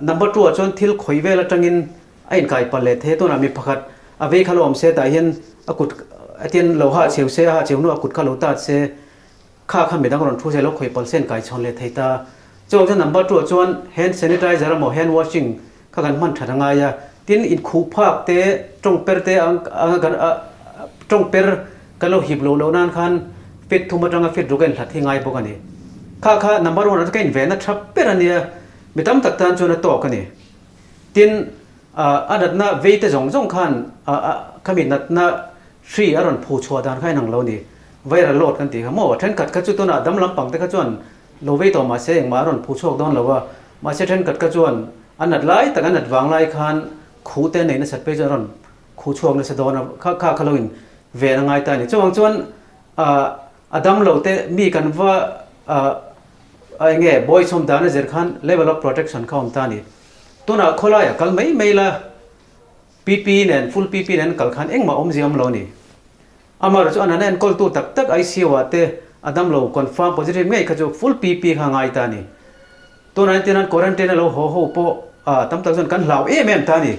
number two ah chuan thil khawih vel atangin a inkai palh leh thei a, tunah mi pakhat a vei kha lo awm se tah hian a kut atian lo hah cheu se, a hah cheu hnuah a kut kha lo tat se, kha kha midang rawn thu se lo khawih palh se inkai chhawn leh thei ta. Chuvang chuan number two ah chuan hand sanitizer emaw hand washing kha kan hman that a ngai a, tin inkhuh phak te tawng per te ang anga kan tawng per kan lo hip loh loh nan khan feet thum atanga feet ruk a inhlat hi ngai bawk a ni. Kha kha number one ah chuan ka invenna tha ber a nia, mi tam tak tan chuan a tawk a ni. Tin a natna vei te zawng zawng khan khami natna hri a rawn phu chhuah dan kha inang lo a ni. Viral load kan tih kha maw thenkhat kha chu tunah dam lampang te kha chuan Lo vei tawh mahse engmah a rawn phu chhuak dawn lo a, mahse thenkhat kha chuan a nat lai tak a nat vang lai khan khuh te nei nasat phei chuan a rawn khuh chhuak nasa dawn a, kha kha kha lo in ven a ngai ta a ni. Chuvang chuan ah a dam lo te mi kan va ah eng nge bawi chhawm dan a zir khan level of protection kha awm ta a ni. Tunah khawlaiah kal mai mai la PP nen full PP nen kal khan engmah awmzia awm lo a ni. Amaherawhchu chu an han enkawltu tak tak ICU ah te a damlo confirm positive ngei kha chu full PP kha ngai ta a ni. Tunah hian tinan quarantine a lo haw ho pawh tam tak chuan kan hlau em em ta a ni.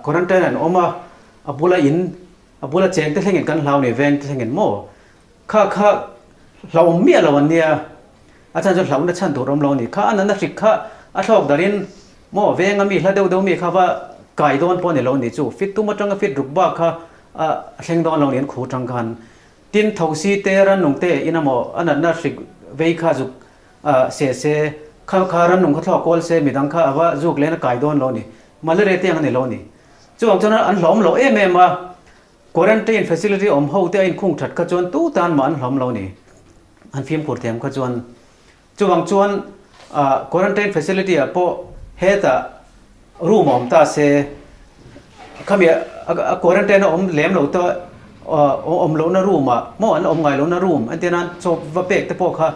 Quarantine an awm a, a bula in, a bula cheng te thlengin kan hlau ni, veng te thlengin maw? Kha kha hlauhawm miah lo an nia, a chhan chu hlauhna chhan tur awm lo a ni. Kha a nana hrik kha a thlawk darin maw venga mi hla deuh deuh mi kha va kai dawn pawh a ni lo a ni chu. Fit tum atanga fit ruk bak kha a thleng dawn lo niin khu atang khan tin thosi te rannung te in emaw a natna hrik vei kha zuk se se kha kha rannung kha thlawk kawl se midang kha a va zuk len a kai dawn lo a ni. Malaria te ang a ni lo a ni. Chuvang chuan an hlawm lo em em a. Quarantine facility awm ho te a inkhung that kha chuan tu tan mah an hlawm lo ni. An fimkhur thiam kha chuan. Chuvang chuan quarantine facility ah pawh hetah room a awm ta se, khami a quarantine a awm lem lo te awm lohna room ah maw an awm ngai lohna room entir nan chaw va pek te pawh kha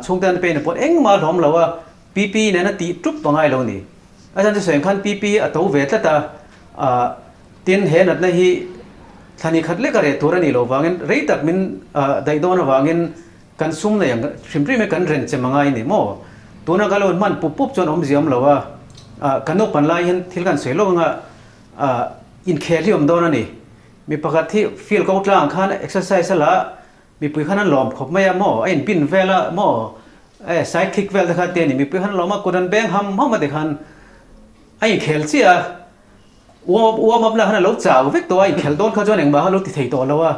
chhungte an pe na pawh engmah a hlawm lo a, PPE nen a tih tup a ngai lo ni. A chhan chu sawi ang khan PPE a to ve tlat a, tin he natna hi thlani khat lek a reh tur a nih loh vangin rei tak min daih dawn avangin kan sum nei ang hrim hrim hi kan ren chem a ngai a ni maw? Tuna ka lo hman pup pup chuan awmzia awm lo a, kan naupan lai hian thil kan sawi lawk anga inkhel hi awm dawn a ni. Mi pakhat hi field ko tlang khan exercise a la a, mipui khan an lawm khawp mai a maw, a inpin vel a maw, e side kick vel te kha te a ni, mipui khan an lawm a, kut an beng ham ham a tikhan a inkhel chiah a. Warm warm up na khan a lo chau vek tawh a, inkhelh dawn kha chuan engmah kha lo ti thei tawh lo a,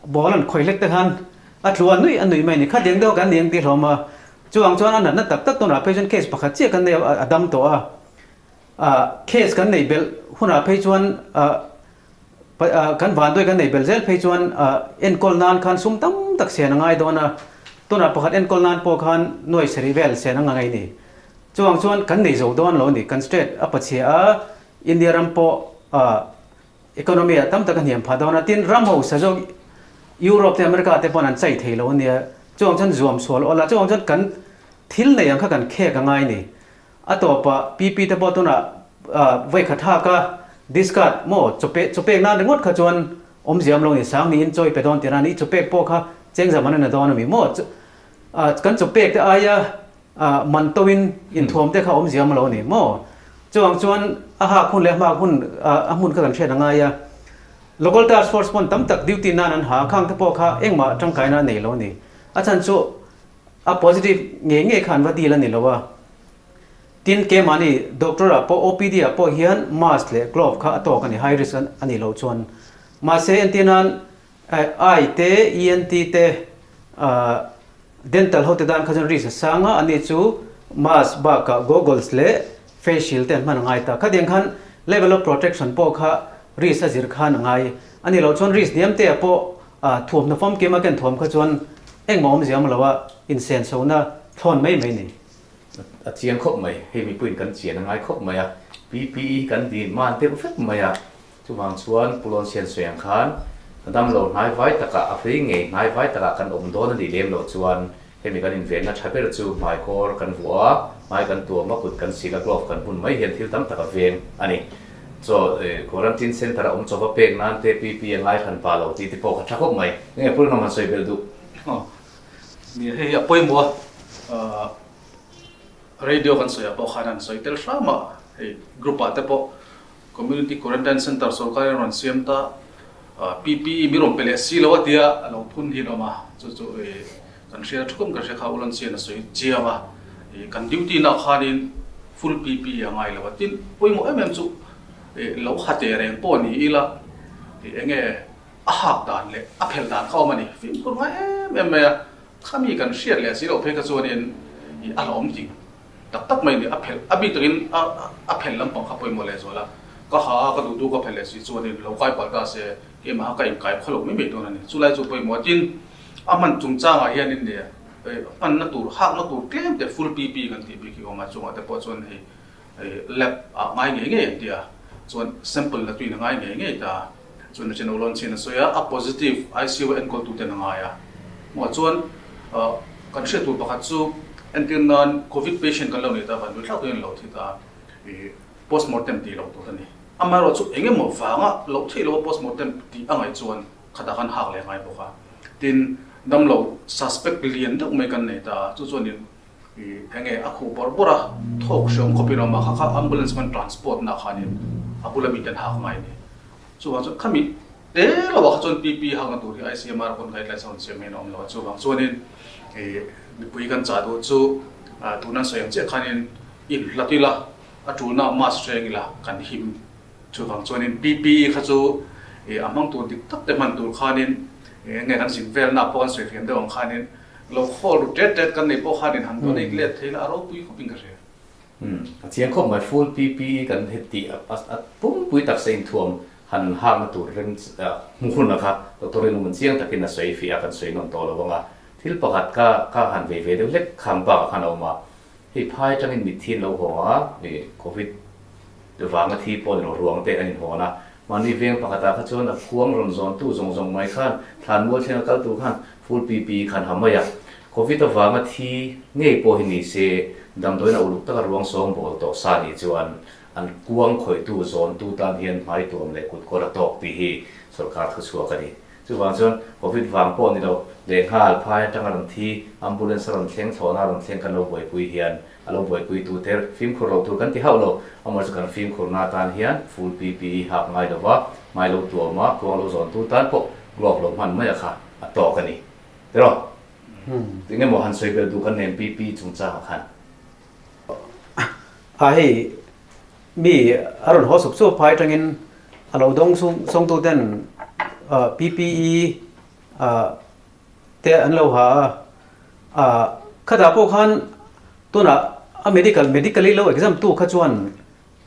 ball an khawih hlek te khan a tlu a nuih a nuih mai a ni. Khatiang deuh kan ni ang tih hlawm a, chuvang chuan a natna tak tak tunah phei chuan case pakhat chiah kan nei a, a dam tawh a, ah case kan neih belh hunah phei chuan ah kan vanduai kan neih belh zel phei chuan ah enkawl nan khan sum tam tak sen a ngai dawn a, tunah pakhat enkawl nan pawh khan nuai sarih vel sen a ngai a ni. Chuvang chuan kan nei zo dawn lo a ni. Kan state a pachhia a, India ram pawh economy ah tam tak a hniam phah dawn a, tin ram hausa zawk Europe te America te pawn an chai thei lo a nia. Chuvang chuan zuam sual awl a, chuvang chuan kan thil nei ang kha kan khek a ngai a ni. A tawpah PP te pawh tunah vawi khat hak a discard maw chawpek chawpek nan ringawt kha chuan awmzia awm lo a ni. Sang niin chawi pe dawn tirh a ni. Chawpek pawh kha chengzam an la dawn a mi maw? Kan chawpek te aia Ah, man to in inthuam te kha awm ziam lo a ni maw? Chuvang chuan a hak hun leh a hmak hun a hmun kha kan hriat a ngai a. Local task force pawn tam tak duty nan an ha a, khang te pawh kha engmah tangkaina a nei lo a ni. A chhan chu a positive ngei ngei kha an va deal a ni lo a. Tin, keimahni doctor ah pawh OPD ah pawh hian mask leh glove kha a tawk a ni, high risk a nih loh chuan. Mahse, entir nan eye te, ENT te, ah. Dental hote tan kha chuan risk a sang a, ani chu mask bakah goggles leh face shield te an hman a ngai ta. Khatiang khan level of protection pawh kha risk a zir khan a ngai a ni lo chuan risk hniam te ah pawh thuamhnaw famkim a ken thuam kha chuan engmah awmzia awm lo a, insenso-na thlawn mai mai a ni. A chiang khawp mai, hei mipuiin kan chian a ngai khawp mai a, PPE kan demand deuh vek mai a, Chuvang chuan Pu Lawnsian sawi ang khan ka dam lo hnai vai takah a hlui ngei hnai vai takah kan awm dawn a nih lem loh chuan hemi kan invenna tha ber chu hmaikawr kan vuah a, hmai kan tuam a, kut kan sil a, glove kan hun mai hian thil tam tak a veng a ni. Chaw quarantine centre a awm chaw va pek nan te PP a ngai hran pa lo tih te pawh kha tha khawp mai. Enge Pu Rinawm han sawi belh duh? Aw, ni hei hi a pawimawh a, radio kan sawiah pawh khan an sawi tel hram a, hei group ah te pawh Community Quarantine Centre sorkar in a rawn siam ta, PPE mi rawn pe leh si lo a tia a lo phun hi an awm a, chu chu kan hria thukum kan hria kha Ulan Sian a sawi chiang a, kan duty na khanin full PPE a ngai lo a, tin pawimawh em em chu lo ha teh reng pawh ni ila enge a hak dan leh a phelh dan kha awm a ni, fimkhur ngai em em mai a, khami kan hriat leh si loh phei kha chuanin a la awm ding. Tak tak mai ni, a phelh, a bik takin a a phelh lampang kha pawimawh leh zual a, ka ha a, ka duh duh ka phelh leh si chuanin lo kai palh ta se, keimah ka inkai khaw lo mai mai dawn a ni. Chulai chu pawimawh a, tin, a hman chungchangah hianin nia, hmanna tur, hakna tur tlem te full PP kan tih bik hi awm a, chungah te pawh chuan hei lab ah ngai ngei ngei an ti a, chuan sample la tuin a ngai ngei ngei ta a, chuan Nachin Ulawn chin a sawi a, a positive ICU enkawltu ten a ngai a, hmuah chuan kan hriat tur pakhat chu entir nan Covid patient kan lo nei ta van duh thlak tuin lo thi ta i postmortem tih loh tur a ni. Amaherawh chu eng emaw vanga loh theih loh a postmortem tih a ngaih chuan khatah khan hak leh ngai bawk a, tin damlo suspect lian deuh mai kan nei ta a, chu chuanin I enge a khuh bawrh bawrh a, thawk hreawm khawpin a awm a, kha kha ambulance hman transport na khanin a bula miten hak mai a ni. Chuvang chuan khami te lo ah kha chuan PP hakna tur hi ICMR pawn guidelines a rawn siam hian a awm lo a, chuvang chuanin i mipui kan chah duh chu tuna an sawi ang chiah khanin inhlat ila, a tulna mask hreng ila kan him. Chuvang chuanin PPE kha chu a hmang tur dik tak te hman tur khanin enge kan zin velna pawh kan sawi fiam deuh ang khanin Lo khawl ru tet tet kan nei pawh khan in han donate let thei la a ropui khawp in ka hria. Umm a chiang khawp mai full PPE kan heti a a pumpui taksa inthuam han hakna tur rem hmu hun a kha Doctor Rinawm an chiang takin a sawi fiah a kan sawi nawn tawh lo ang a thil pakhat ka ka han vei ve deuh hlek khang bakah khan a awm a hei phai atangin mitthi an lo haw a ih covid vanga thi pawh ni lo ruang te an inhawn a mahni veng pakhatah kha chuan a khuang rawn zawntu zawng zawng mai khan thlanmual thlenga kal tur khan Full PPE khan ha mai a, Covid avanga thi ngei pawh hi ni se, damdawiin a uluk taka ruang sawng bawl tawh sa nih chuan an kuang khawihtu zawntu tan hian hmai tuam leh kut kawr a tawk tih hi sorkar thuchhuak a ni. Chuvang chuan Covid vang pawh ni lo, lehnghal phai atanga rawn thi, ambulance a rawn thleng, thlawhna a rawn thleng kan lo buaipui hian a lo buaipui tu te fimkhur lo tur kan ti hauh lo, amaw chu kan fimkhurna atan hian full PPE hak ngai lova, hmai lo tuam a, kuang lo zawntu tan pawh glove lo hman mai a kha. A tawk a ni. Tiraw? Eng emaw han sawi belh duh kan nen PP chungchangah khan. A hei mi a rawn haw sup sup phai atangin a lo dawng sawngtu ten PPE te an lo ha a, khatah pawh khan tunah a medical medically lo exam tu kha chuan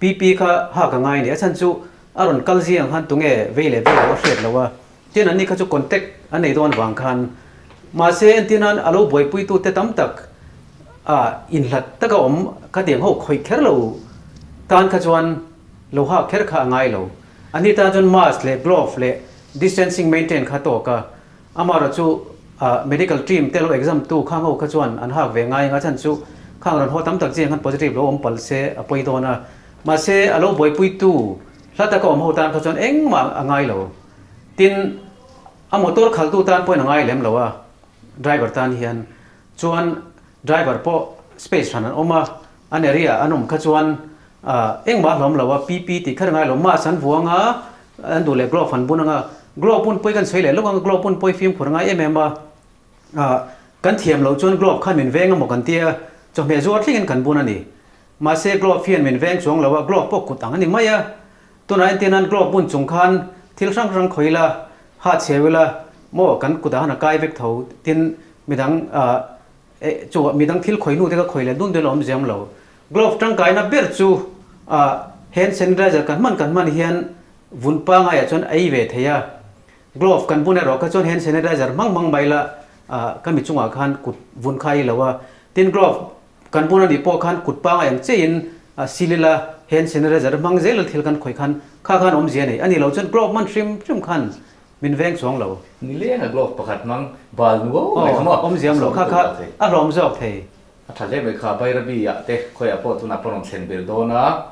PP kha ha ka ngai a ni. A chhan chu a rawn kal zing ang khan tunge vei leh vei lo a hriat lo a. Tin anni kha chu contact a nei dawn vang khan. Mahse entir nan a lo buaipuitu te tam tak a inhlat taka awm khatiang ho khawih kher lo tan kha chuan lo hak kher kha a ngai lo. Anni tan chuan mask leh glove leh distancing maintain kha tawk a. Amaherawh chu medical team te lo exam tu khang ho kha chuan an hak ve ngai ang a chhan chu khang rawn haw tam tak chiang khan positive lo awm palh se a pawi dawn a. Mahse a lo buaipui tu hla taka awm ho tan kha chuan engmah a ngai lo. Tin, a motor khaltu tan pawhin a ngai lem lo a, driver tan hian. Chuan driver pawh space hran an awm a, an area an awm kha chuan Engmah hlawm lo a, PP tih kher ngai lo, mask an vuang a, an duh leh glove an bun ang a, glove bun pawi kan sawi leh lawk ang a, glove bun pawi fimkhur ngai em em a, kan thiam loh chuan glove khan min veng emaw kan tia, chawhmeh zuar thlengin kan bun a ni. Mahse glove hian min veng chuang lo a, glove pawh kut ang a ni mai a, tunah entir nan glove bun chung khan thil hrang hrang khawi ila, ha chheu ila, maw kan kutah khan a kai vek tho, tin midang. Chu midang thil khawih hnu te kha khawih leh dun dun a awm ziam lo. Glove tangkaina ber chu hand sanitizer kan hman kan hman hian vun pangaiah chuan a ei ve thei a. Glove kan bun erawh kha chuan hand sanitizer hmang hmang mai la ka mi chungah khan kut vun kha a ei lo a. Tin glove kan bun anih pawh khan kut pangai ang chiahin sil ila hand sanitizer hmang zel a thil kan khawih khan kha khan awmzia a nei. A nih loh chuan glove hman hrim hrim khan Min veng chuang lo. Ni leng a glove pakhat hmang bal nuau mai kha maw? Awm ziam lo kha kha a hlawm zawk thei. A tha hle mai kha Bairabi ah te khawiah pawh tunah pawh rawn thlen belh dawn a,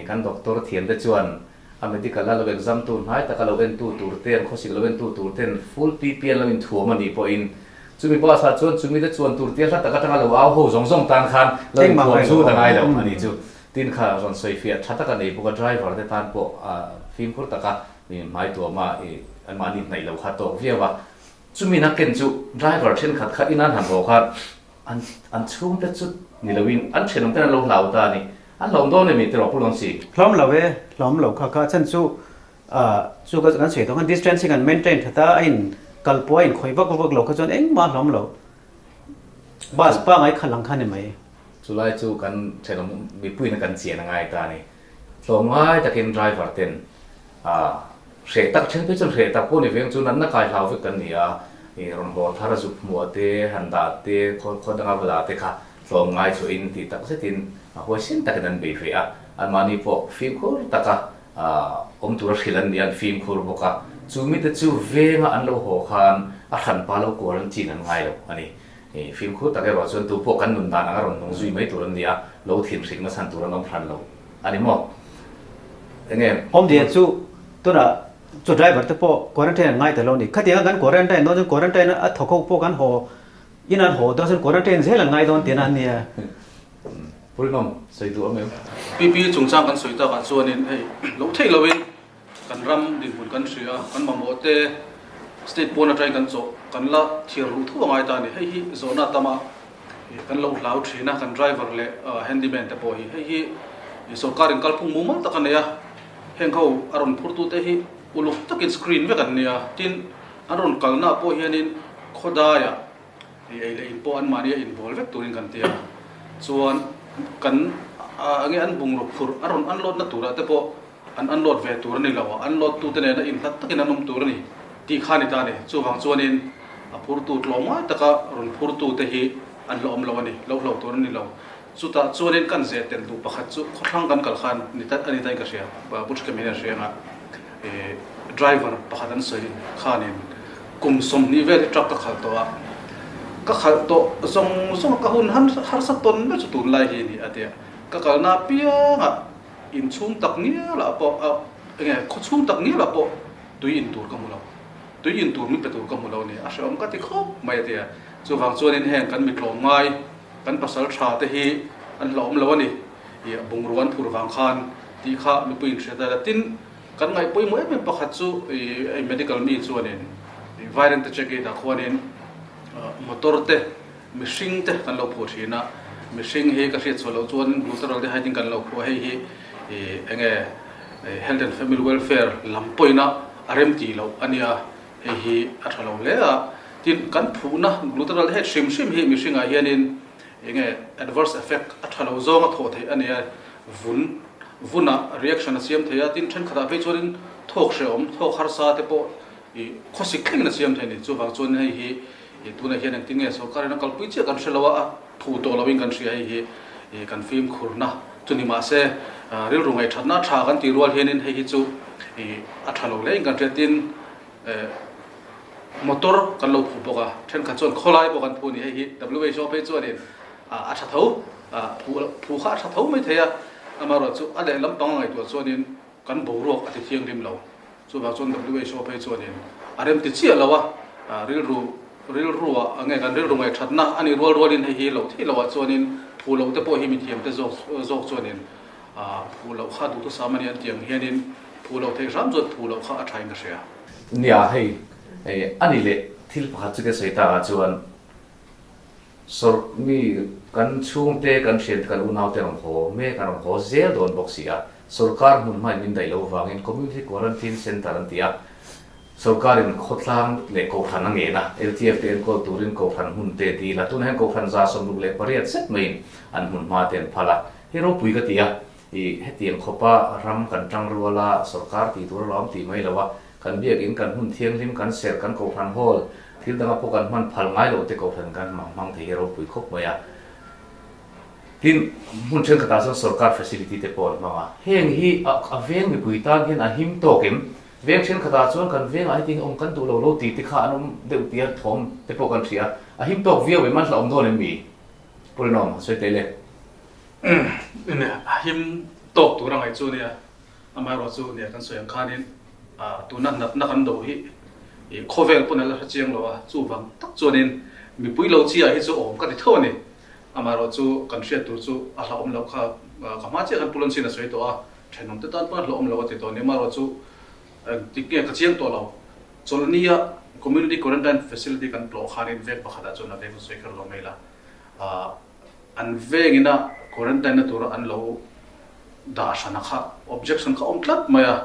kan doctor thiam te chuan a medical a lo exam tur hnai taka lo en tu tur te an khawsik lo en tu tur ten full PPE an lo inthuam a nih pawhin chumi bus ah chuan chumi te chuan tur tia hla tak atanga lo au ho zawng zawng tan khan lo inthuam chu ta ngai lo a nih chu. Tin kha rawn sawifiah tha tak a nei bawk a driver te tan pawh fimkhur taka I hmai tuama i anmahni hnaih lo kha tawk viau a, chumi na ken chu driver thenkhat kha in an han haw khan an an chhungte chu ni loin an thenawm ten an lo hlau ta a ni. An hlawm dawn em i tiraw Pu Lonsi? Hlawm lo e, hlawm lo kha kha a chhan chu chu ka kan sawi tawh khan distancing an maintain that a, a in kal pawh a in khawih vak vak lo kha chuan engmah a hlawm lo. Bus pangai khalh ang kha ni mai. Chulai chu kan thenawm mipuiin kan chian a ngai ta a ni. Tlawmngai takin driver ten hreh tak then phei chuan hreh tak pawh ni veng chu natna kai hlau vek kan ni a, rawn haw thar a zuk hmuh te, han dah te, khaw danga va dah te kha tlawmngai chhuahin tih tak zetin huaisen takin an bei ve a, anmahni pawh fimkhur taka awm tura hrilh an ni a, an fimkhur bawk a, chu mite chu venga an lo haw khan a hranpa lo quarantine an ngai lo a ni. Fimkhur tak erawh chuan tu pawh kan nun dan anga rawn nung zui mai tur an ni a, lo thinhrik na chhan tur an awm hran lo a ni maw? Enge? Awmzia chu tunah chu driver te pawh quarantine an ngai ta lo a ni. Khatianga kan quarantine dawn chuan quarantine a thawk ho pawh kan haw in an haw dawn chuan quarantine zel an ngai dawn tihna an nia. Purinawm sawi duh awm em? PP chungchang kan sawi takah chuanin hei lo theih loin Kan ram dinhmun kan hria, kan mamawh te state pawn atangin kan chawh, kan la thiar luh thu a ngai ta a ni. Hei hi zawhna tama kan lo hlau thin a, kan driver leh handyman te pawh hi. Hei hi sorkarin kalphung mumal tak a nei a, heng ho a rawn phurtu te hi uluk takin screen vek an nia. Tin, an rawn kalna pawh hianin khawdaiah ei leh in pawh anmahni a inbawl vek turin kan ti a, chuan kan enge an bungraw phurh a rawn unload na turah te pawh An unload ve tur a ni lo a, unload tute nena inhlat takin an awm tur a ni tih kha a ni ta a ni. Chuvang chuanin a phurtu tlawmngai taka rawn phurtute hi an la awm lo a ni, lo hlo tur a ni lo. Chutah chuanin kan zeh tel duh pakhat chu khawthlang kan kal khan ni ta a ni tain ka hria, Butchkem hian a hria anga driver pakhat an sawi khanin kum 20 vel hi truck ka khalh tawh a, ka khalh tawh zawng zawng a ka hun harsa tawn ber chu tunlai hi a ni a ti a, ka kalna apiangah Inchhung tak ngialah pawh a enge khawchhung tak ngialah pawh tui in tur ka hmu lo. Tui in tur min pe tur ka hmu lo a ni. A hrehawm ka ti khawp mai a ti a. Chuvang chuanin heng kan mitlawm ngai, kan pasal tha te hi an hlauhawm lo a ni. Ih bungrua an phur vang khan tih kha mipui in hriat a. Tin, kan ngaih pawimawh em em pakhat chu ih medical mi chuanin ih virant te check dah khuanin motor te Mihring te kan lo phuah thin a, mihring hi ka hriat chhuah loh chuan glutaraldehyde in kan lo phuah hei hi enge health and family welfare lam pawhin a a rem tih loh a nia, hei hi a tha lo hle a. Tin, kan phuhna glutaraldehyde hrim hrim hi mihringah hianin enge adverse effect a tha lo zawng a thawh theih a nia, vun vunah reaction a siam thei a, tin thenkhatah phei chuanin thawk hrehawm, thawk harsa te pawh I khawsik thlengin a siam thei a ni. Chuvang chuan hei hi i tunah hian engtin nge sorkarin a kalpui chiah kan hre lo a, a thu tawh loin kan hria hei hi i kan fimkhurna chu ni mahse rilru ngaihthatna a tha kan tih rual hianin hei hi chu i a tha lo hlein kan hria. Tin, motor kan lo phu bawk a, thenkhat chuan khawlai pawh kan phu a ni. Hei hi WHO phei chuanin a tha tho, phu kha a tha tho mai thei a, amaherawhchu a lehlam pang a ngaihtuah chuanin kan boruak a ti thianghlim lo. Chuvang chuan WHO phei chuanin a rem ti chiah lo a, rilru rilrua nge kan rilru ngaihthatna a nih rual rualin hei hi loh theih loh ah chuanin phu loh te pawh hi mithiam te zawk zawk chuanin phu loh kha duhthusam a ni an tih ang hianin phu loh theih hram chuan phu loh kha a thain ka hria. Nia hei a ni leh thil pakhat chu ka sawi tak ah chuan Sawrh mi kan chhungte, kan hriante, kan unaute rawn haw mek, an rawn haw zel dawn bawk si a. Sawrkar hmun hmain min daih loh vangin Community Quarantine Centre an ti a. Sorkarin khawtlang leh Kohhran a ngen a, LTF te enkawl turin Kohhran hmun te dil a, tunah hian Kohhran 68 zet maiin an hmun hma te an phal a, hei ropui ka ti a, ih hetiang khawpa ram kan tang rual a, sorkar tih tur a lawm tih mai lo a, kan biakin kan hmun thianghlim kan serh kan Kohhran hall thil danga pawh kan hman phal ngai lo te Kohhran kan hmang hmang thei hi ropui khawp mai a. Tin, hmun thenkhatah chuan sorkar facility te pawh an hmang a, heng hi a veng mipui tan hian a him tawk em? Veng thenkhatah chuan kan vengah hetiang awm kan duh lo lo tih te kha an awm deuh tia thawm te pawh kan hria a, a him tawk viau em? An hlauhawm dawn em mi? Pu Rinawm, a sawi teh le. Nia, a him tawk tur a ngaih chu nia, amaherawhchu nia kan sawi ang khanin tuna natna kan do hi khawvel pawn a la hre chiang lo a, chuvang tak chuanin mipui lo chiah hi chu awm ka ti tho a ni. Amaherawhchu kan hriat tur chu a hlauhawm loh kha ka hma chiah khan Pu Lonsin a sawi tawh a, thenawm te tan pawn a hlauhawm loh a ti tawh a ni. Amaherawhchu engtik nge ka chiang tawh lo. Chawlhnia Community Quarantine Facility kan tlawh khanin veng pakhatah chuan a veng chu sawi kher lo mai la. An vengina quarantine na tura an lo dah hrana kha objection kha awm tlat mai a,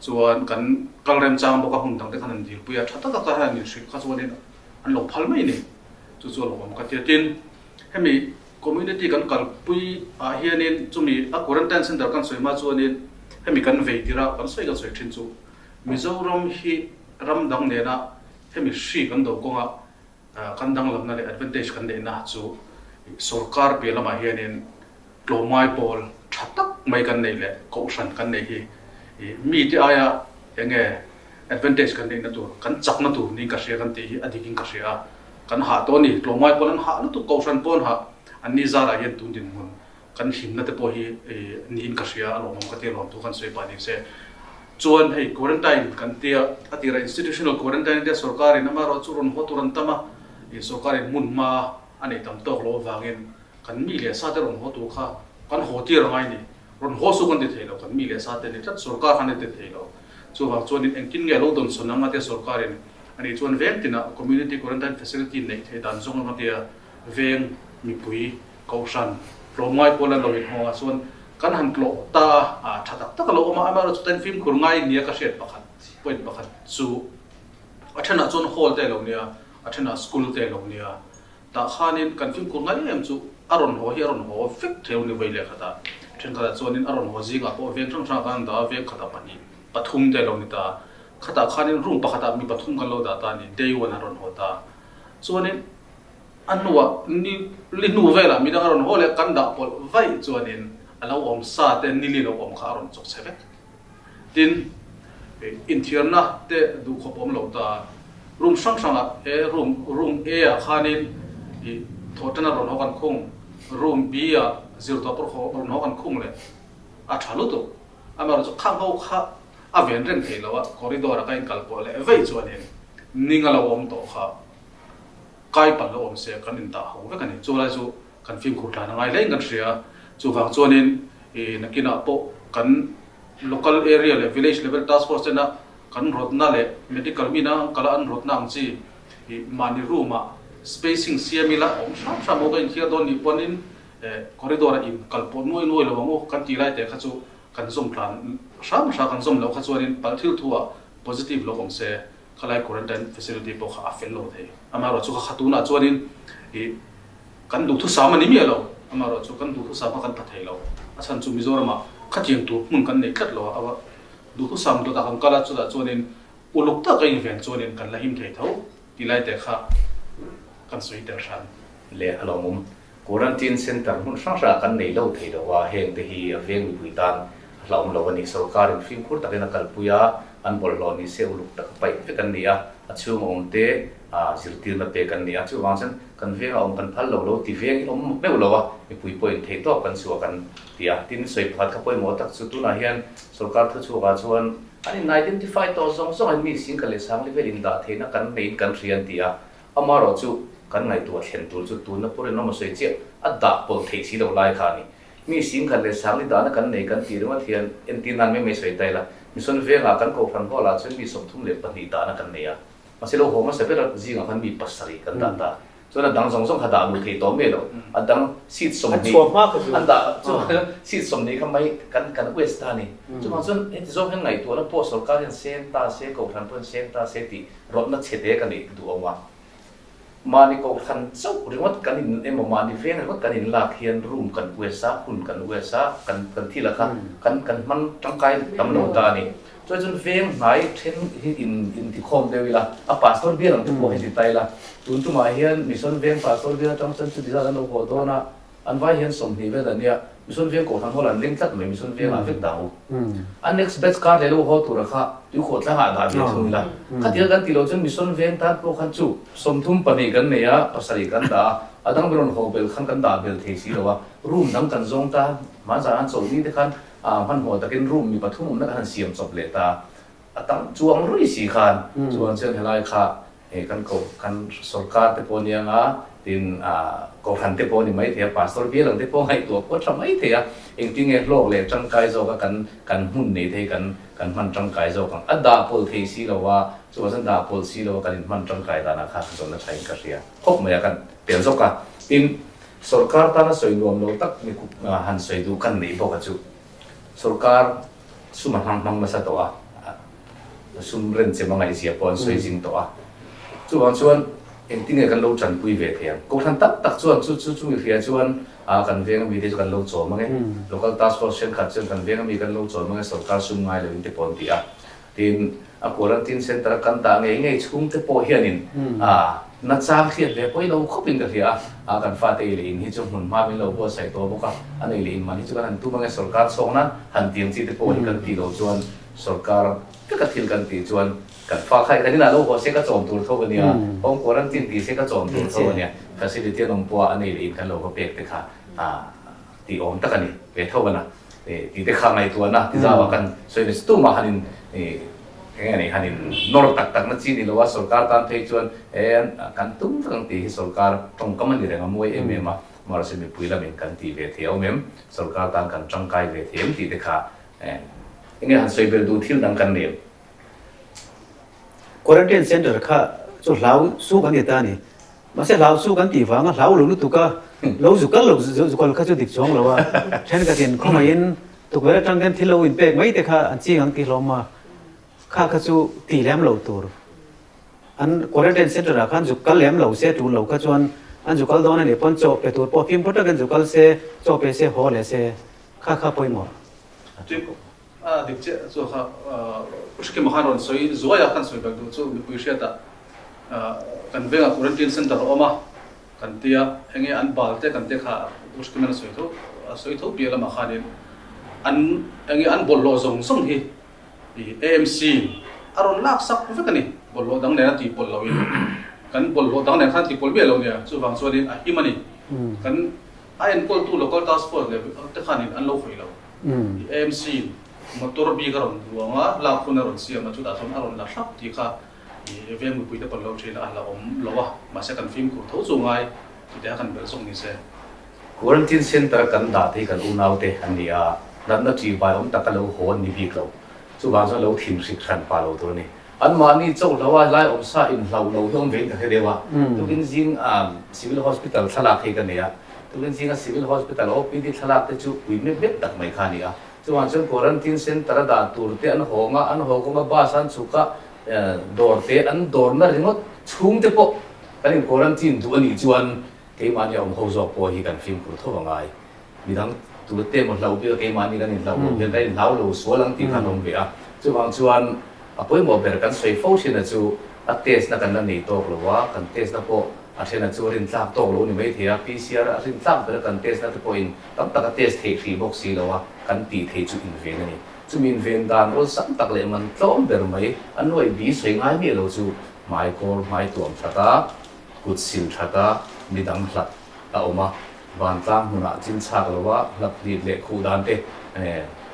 chuan kan kal remchang bawk a hmun dang te khan an dilpui a, tha taka kha an inhrilh kha chuanin an lo phal mai a ni. Chu chu a lo awm ka ti a. Tin, hemi community kan kalpui ah hianin chumi a quarantine center kan sawi hma chuanin hemi kan vei tirh a kan sawi kan sawi thin chu Mizoram hi ram dang nena hemi hri kan do kawnga kan danglamna leh advantage kan neihna chu sorkar piah lamah hianin tlawmngai pawl tha tak mai kan neih leh kohhran kan neih hi mite aia eng nge advantage kan neihna tur, kan chakna tur niin ka hria kan tih hi a dikin ka hria a, kan hah tawh a ni. Tlawmngai pawl an hah lutuk, kohhran pawh an hah, an ni zarah hian tun dinhmun kan hlimna te pawh hi niin ka hria a lawmawm ka ti a lawmthu kan sawi pah ni se. Chuan hei quarantine kan tia, a tirah institutional quarantine tia sorkarin amaherawhchu rawn haw tur an tam a, sorkarin hmun hma a nei tam tawk loh avangin Kan mi leh sa te rawn haw tur kha kan haw tir a ngai ni. Rawn haw su kan ti thei lo, kan mi leh sa te ni tlat sorkar khan a ti thei lo. Chuvang chuanin engtin nge lo dawnsawn ang a tia sorkarin a nih chuan veng tinah community quarantine facility neih theih dan zawng ang a tia veng mipui kohhran tlawmngai pawl an lo inhawng ah chuan kan han tlawh ta a, tha tak tak a lo awm a, amaherawhchu chutain fimkhur ngai nia ka hriat pakhat point pakhat chu a thenah chuan hall te a lo nia, a thenah school te a lo nia. Tah khanin kan fimkhur ngai em chu a rawn haw hi a rawn haw vek theu ni vei leh khatah thenkhatah chuanin a rawn haw zingah pawh veng hrang hrangah kan rawn dah a, veng khatah pahnih pathum te a lo ni ta. Khatah khanin room pakhatah mi pathum kan lo dah ta a ni, day one an rawn haw ta. Chuanin a hnuah ni li hnu velah midang a rawn haw leh kan dah pawlh vaih chuanin a lo awm sa te ni li lo awm kha a rawn chawk chhe vek. Tin, inthiarna te duh khawp awm lo ta. Room hrang hrangah e room room A ah khanin ih thawhṭana rawn haw kan khung, room B ah zirtawp rawn haw kan khung leh a ṭha lutuk. Amaherawhchu khang ho kha a ven reng thei lo a, corridor ah ka inkal pawh leh vei chuanin ning a lo awm tawh kha kai palh lo awm se kan indah ho vek a ni. Chulai chu Kan fimkhur tlan a ngai hlein kan hria. Chuvang chuanin ih nakinah pawh kan local area leh village level task force tena kan rawtna leh medical mina an kala an rawtna ang chi ih mahni room ah spacing siam ila awm hram hram aw ka inthiar dawn nih pawnin eh corridor ah in kal pawh nuai nuai lo ang u kan tih lai te kha chu kan zawm tlan hram hram kan zawm loh kha chuanin palh thil thu ah positive lo awm se khalai quarantine facility pawh kha a fel lo thei. Amaherawhchu kha kha tunah chuanin ih Kan duhthusam a ni miah lo, amaherawhchu kan duhthusam kha kan pha thei lo. A chhan chu Mizoramah khatiang tur hmun kan nei tlat lo a, duhthusam dawtah kan kal a, chutah chuanin uluk taka inven chuanin kan la him thei tho tih lai te kha kan sawi tel hran. Leh a lawmawm. Quarantine Centre hmun hrang hrangah kan nei lo thei lo a, heng te hi a veng mipui tan a hlauhawm lo a ni. Sorkarin fimkhur takin a kalpui a, an bawlhhlawh ni se uluk taka paih vek an ni a, a chhung a awm te zirtirna pek an ni a, chuvang chuan kan vengah awm kan phal lo lo ti vengin awm meuh lo a, mipui pawhin theih tawp kan chhuah kan ti a. Tin, sawi pakhat kha pawimawh tak chu tunah hian sorkar thuchhuakah chuan an in identify tawh zawng zawng in mi singkhat leh sang level in dah theihna kan neiin kan hria an ti a, amaherawhchu kan ngaihtuah thlen tur chu tunna pawh rinawm a sawi chiah a dah pawlh theih si lo lai kha a ni. Mi singkhat leh sangli dahna kan nei kan tih ringawt hian entir nan mai mai sawi ta ila, Mission vengah kan Kohhran hall ah chuan mi 32 dahna kan nei a. Mahse lo haw hmasa ber zingah khan mi pasarih kan dah ta. Chuan a dang zawng zawng kha dah luh theih tawh miah lo. A dang seat 20 an dah chuan seat 20 kha mai kan kan waste ta a ni. Chuvang chuan heti zawng hian ngaihtuahna pawh sorkar hian seng ta se, kohhran pawh hian seng ta se tih rawtna chhe te ka neih duh awm a. Mahni kohhran chauh ringawt kan in emaw mahni veng ringawt kan in lak hian room kan waste a, hun kan waste a, kan kan thil ah kha kan kan hman tangkai tam lo ta a ni. Chuan chuan veng hnai then hi in intikhawm deuh ila, a pastor bial ang te pawh hi ti ta ila, tun tumah hian Mission Veng pastor bial atang chuan chuti zat an lo haw dawn a, an vai hian 20 vel a nia, Mission Veng kohhran hawl an ring tlat mai, Mission Vengah vek dah u. A next batch kar leh lo haw tura kha tuikhawh tlangah dah ve thung ila, khatia kan tih loh chuan Mission Veng tan pawh khan chu 32 kan nei a, 7 kan dah a, a dang ber rawn haw bel khan kan dah bel thei si lo a, room dang kan zawng ta, hmanzah an chawlhni te khan A hmanhmawh takin room mi pathum awmna kha han siam chawp leh ta. A tam chuang rui si khan chuan chuan helai kha hei kan koh kan sorkar te pawh nia nga tin kohhran te pawh ni mai thei a, pastor bial ang te pawh ngaihtuah pawh tha mai thei a, engtin nge hlawk leh tangkai zawk a kan kan hmun nei thei kan kan hman tangkai zawk ang. A dah pawlh thei si lo a, chuvang chuan dah pawlh si lo a kan inhman tangkai danah kha zawnna thain ka hria khawp mai a kan tel zawk a. Tin. Sorkar tana sawi nuam lo tak ni han sawi duh kan neih bawk a chu. Sorkar sum a hmang hmang nasa tawh a, sum renchem a ngaihzia pawh an sawi zing tawh a. Chuvang chuan engtin nge kan lo tanpui ve thei ang? Kohhran tak tak chuan chu chu chumi hria chuan a kan veng ami te chu kan lo chawm ang e. Local task force thenkhat chuan kan veng ami kan lo chawm ang e sorkar sum ngai loin te pawh an ti a. Tin, a quarantine centre a kan dah ngei ngei chhung te pawh hianin a nachang hriat ve pawi lo khawpin ka hria a, a kan fate ei leh in hi chu hmun hma min lo buatsaih tawh bawk a, an ei leh in man hi chu kan han tum ange sorkar chhawk nan han tiang chi te pawh hi kan tih loh chuan sorkar veka thil kan tih chuan kan fa kha kan inah lo haw se ka chawm tur tho a nia, home quarantine ti se ka chawm tur tho a nia, facility an awm pawh a an ei leh in kan lo va pek te kha a. Tih awm tak a ni. Ve tho a na. Tih te kha ngaihtuahna ti zau a kan sawi nasa tumah han in eng nge ni han in nawr tak tak na chi ni lo a sorkar tan phei chuan e kan tum vek ang tih hi sorkar tawngkam a ni reng a mawi em em a mahse mipui lamin kan tih ve thei awm em sorkar tan kan tangkai ve thei em tih te kha eng nge han sawi belh duh thil dang kan nei em. Quarantine center kha chu hlau su kan ti ta a ni. Mahse hlau chu kan tih vanga hlau lo lutuk a, lo zu kal lo zu kal kha chu dik chuang lo a, thenkhatin khawngaihin tukverh atang hian thil lo inpek mai te kha an ching ang tih hlawm a, kha kha chu tih lem lo tur. An quarantine centre ah khan zu kal lem lo se tul lo kha chuan an zu kal dawn a nih pawn chaw pe tur pawh fimkhur takin zu kal se, chaw pe se haw leh se kha kha pawimawh. A dik chiah chu kha Pushkima khan rawn sawi zuai a, kan sawi belh duh chu mipui hriatah kan vengah quarantine centre a awm a kan tia enge an bal te kan tia kha Pushkiman a sawi tho a sawi tho piah lamah khanin an enge an bawlhhlawh zawng zawng hi AMC a rawn lak sak vek a ni, bawlhhlawh dang nen a tihpawlh loin kan bawlhhlawh dang nen khan tihpawlh miah lo nia chuvang chuanin a him a ni kan a enkawltu local task force leh te khanin an lo khawih lo. AMC motor bik a rawn duang a, lak hun a rawn siam a, chutah chuan a rawn la hrap tih kha veng mipui te pawn lo thin a, a la awm lo a, mahse kan fimkhur tho chu ngai tih te kha kan belh zawk ni se. Quarantine Centre kan dah te hi kan unau te an ni a, natna ṭihbai awm taka lo haw an ni bik lo. Chuvang chuan lo thin hrik hran pah lo tur a ni. Anmahni chauh lo a, lai awm sa inhlauh lo hi awm vein ka hre deuh a. Tukin zing Civil Hospital thlalak hi ka nei a, tukin zinga Civil Hospital OPD thlalak te chu pui mep mep tak mai kha a ni a. Chuvang chuan Quarantine Centre a dah tur te an hawng a, an haw kawng a bus an chhuk a, dawr te an dawrna ringawt chhung te pawh kan in quarantine duh a nih chuan keimahni a awm ho zawk pawh hi kan fimkhur tho a ngai. Midang tur te emaw hlauh bik a keimahni kan inhlauh loh hian kan inhlau lo sual ang tih kha an awm ve a. Chuvang chuan a pawimawh ber kan sawi fo thin a chu a test na kan la nei tawk lo a, kan test na pawh a then a chu a rintlak tawk lo ni mai thei a, PCR a rintlak ber a kan test na te pawhin tam tak a test theih hrih bawk si lo a, kan tih theih chu inven a ni. Chumi inven dan awlsam tak leh man tlawm ber mai a nuaih bi sawi ngai miah lo chu hmai kawr hmai tuam that a, kut sil that a, midang hlat a awm a, vantlang hmunah chin chhak lo a, hlap hlit leh khuh dan te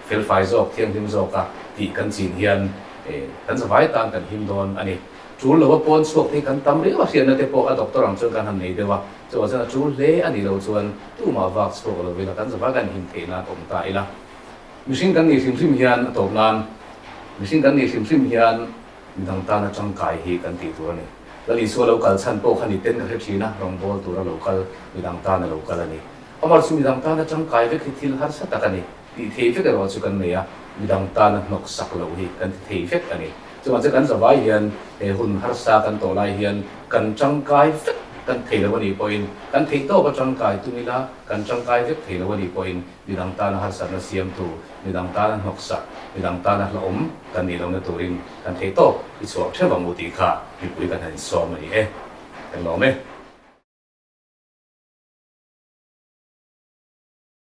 felfai zawk, thianghlim zawk a tih kan chin hian kan zavai tan kan him dawn a ni. Tul lo a pawn chhuak te hi kan tam riau a, hriatna te pawh a doctor ang chuan kan han nei deuh a, chuvang chuan a tul hle a nih loh chuan tumah vak chhuak lo ila kan zavai kan him theih nan awm ta ila. Mihring kan nih hrim hrim hian a tawp nan, mihring kan nih hrim hrim hian midang tana tangkai hi kan tih tur a ni. Lal Isua lo kal chhan pawh kha ni ten ka hre thin a, rawngbawl tura lo kal, midang tana lo kal a ni. Amar chu midang tana tangkai vek hi thil harsa tak a ni. Tih thei vek erawh chu kan nei a, midang tana hnawk sak loh hi kan ti thei vek a ni. Chuvang chu kan zavai hian he hun harsa kan tawh lai hian kan tangkai vek kan thei lo a nih pawhin, kan theih tawk a tangkai tum ila kan tangkai vek thei lo a nih pawhin midang tana harsatna siamtu, midang tana hnawk sak, midang tana hlauhawm kan nih lohna turin kan theih tawk i chhuak theuh ang u tih kha mipui kan han insawm a ni e. Kan lawm e.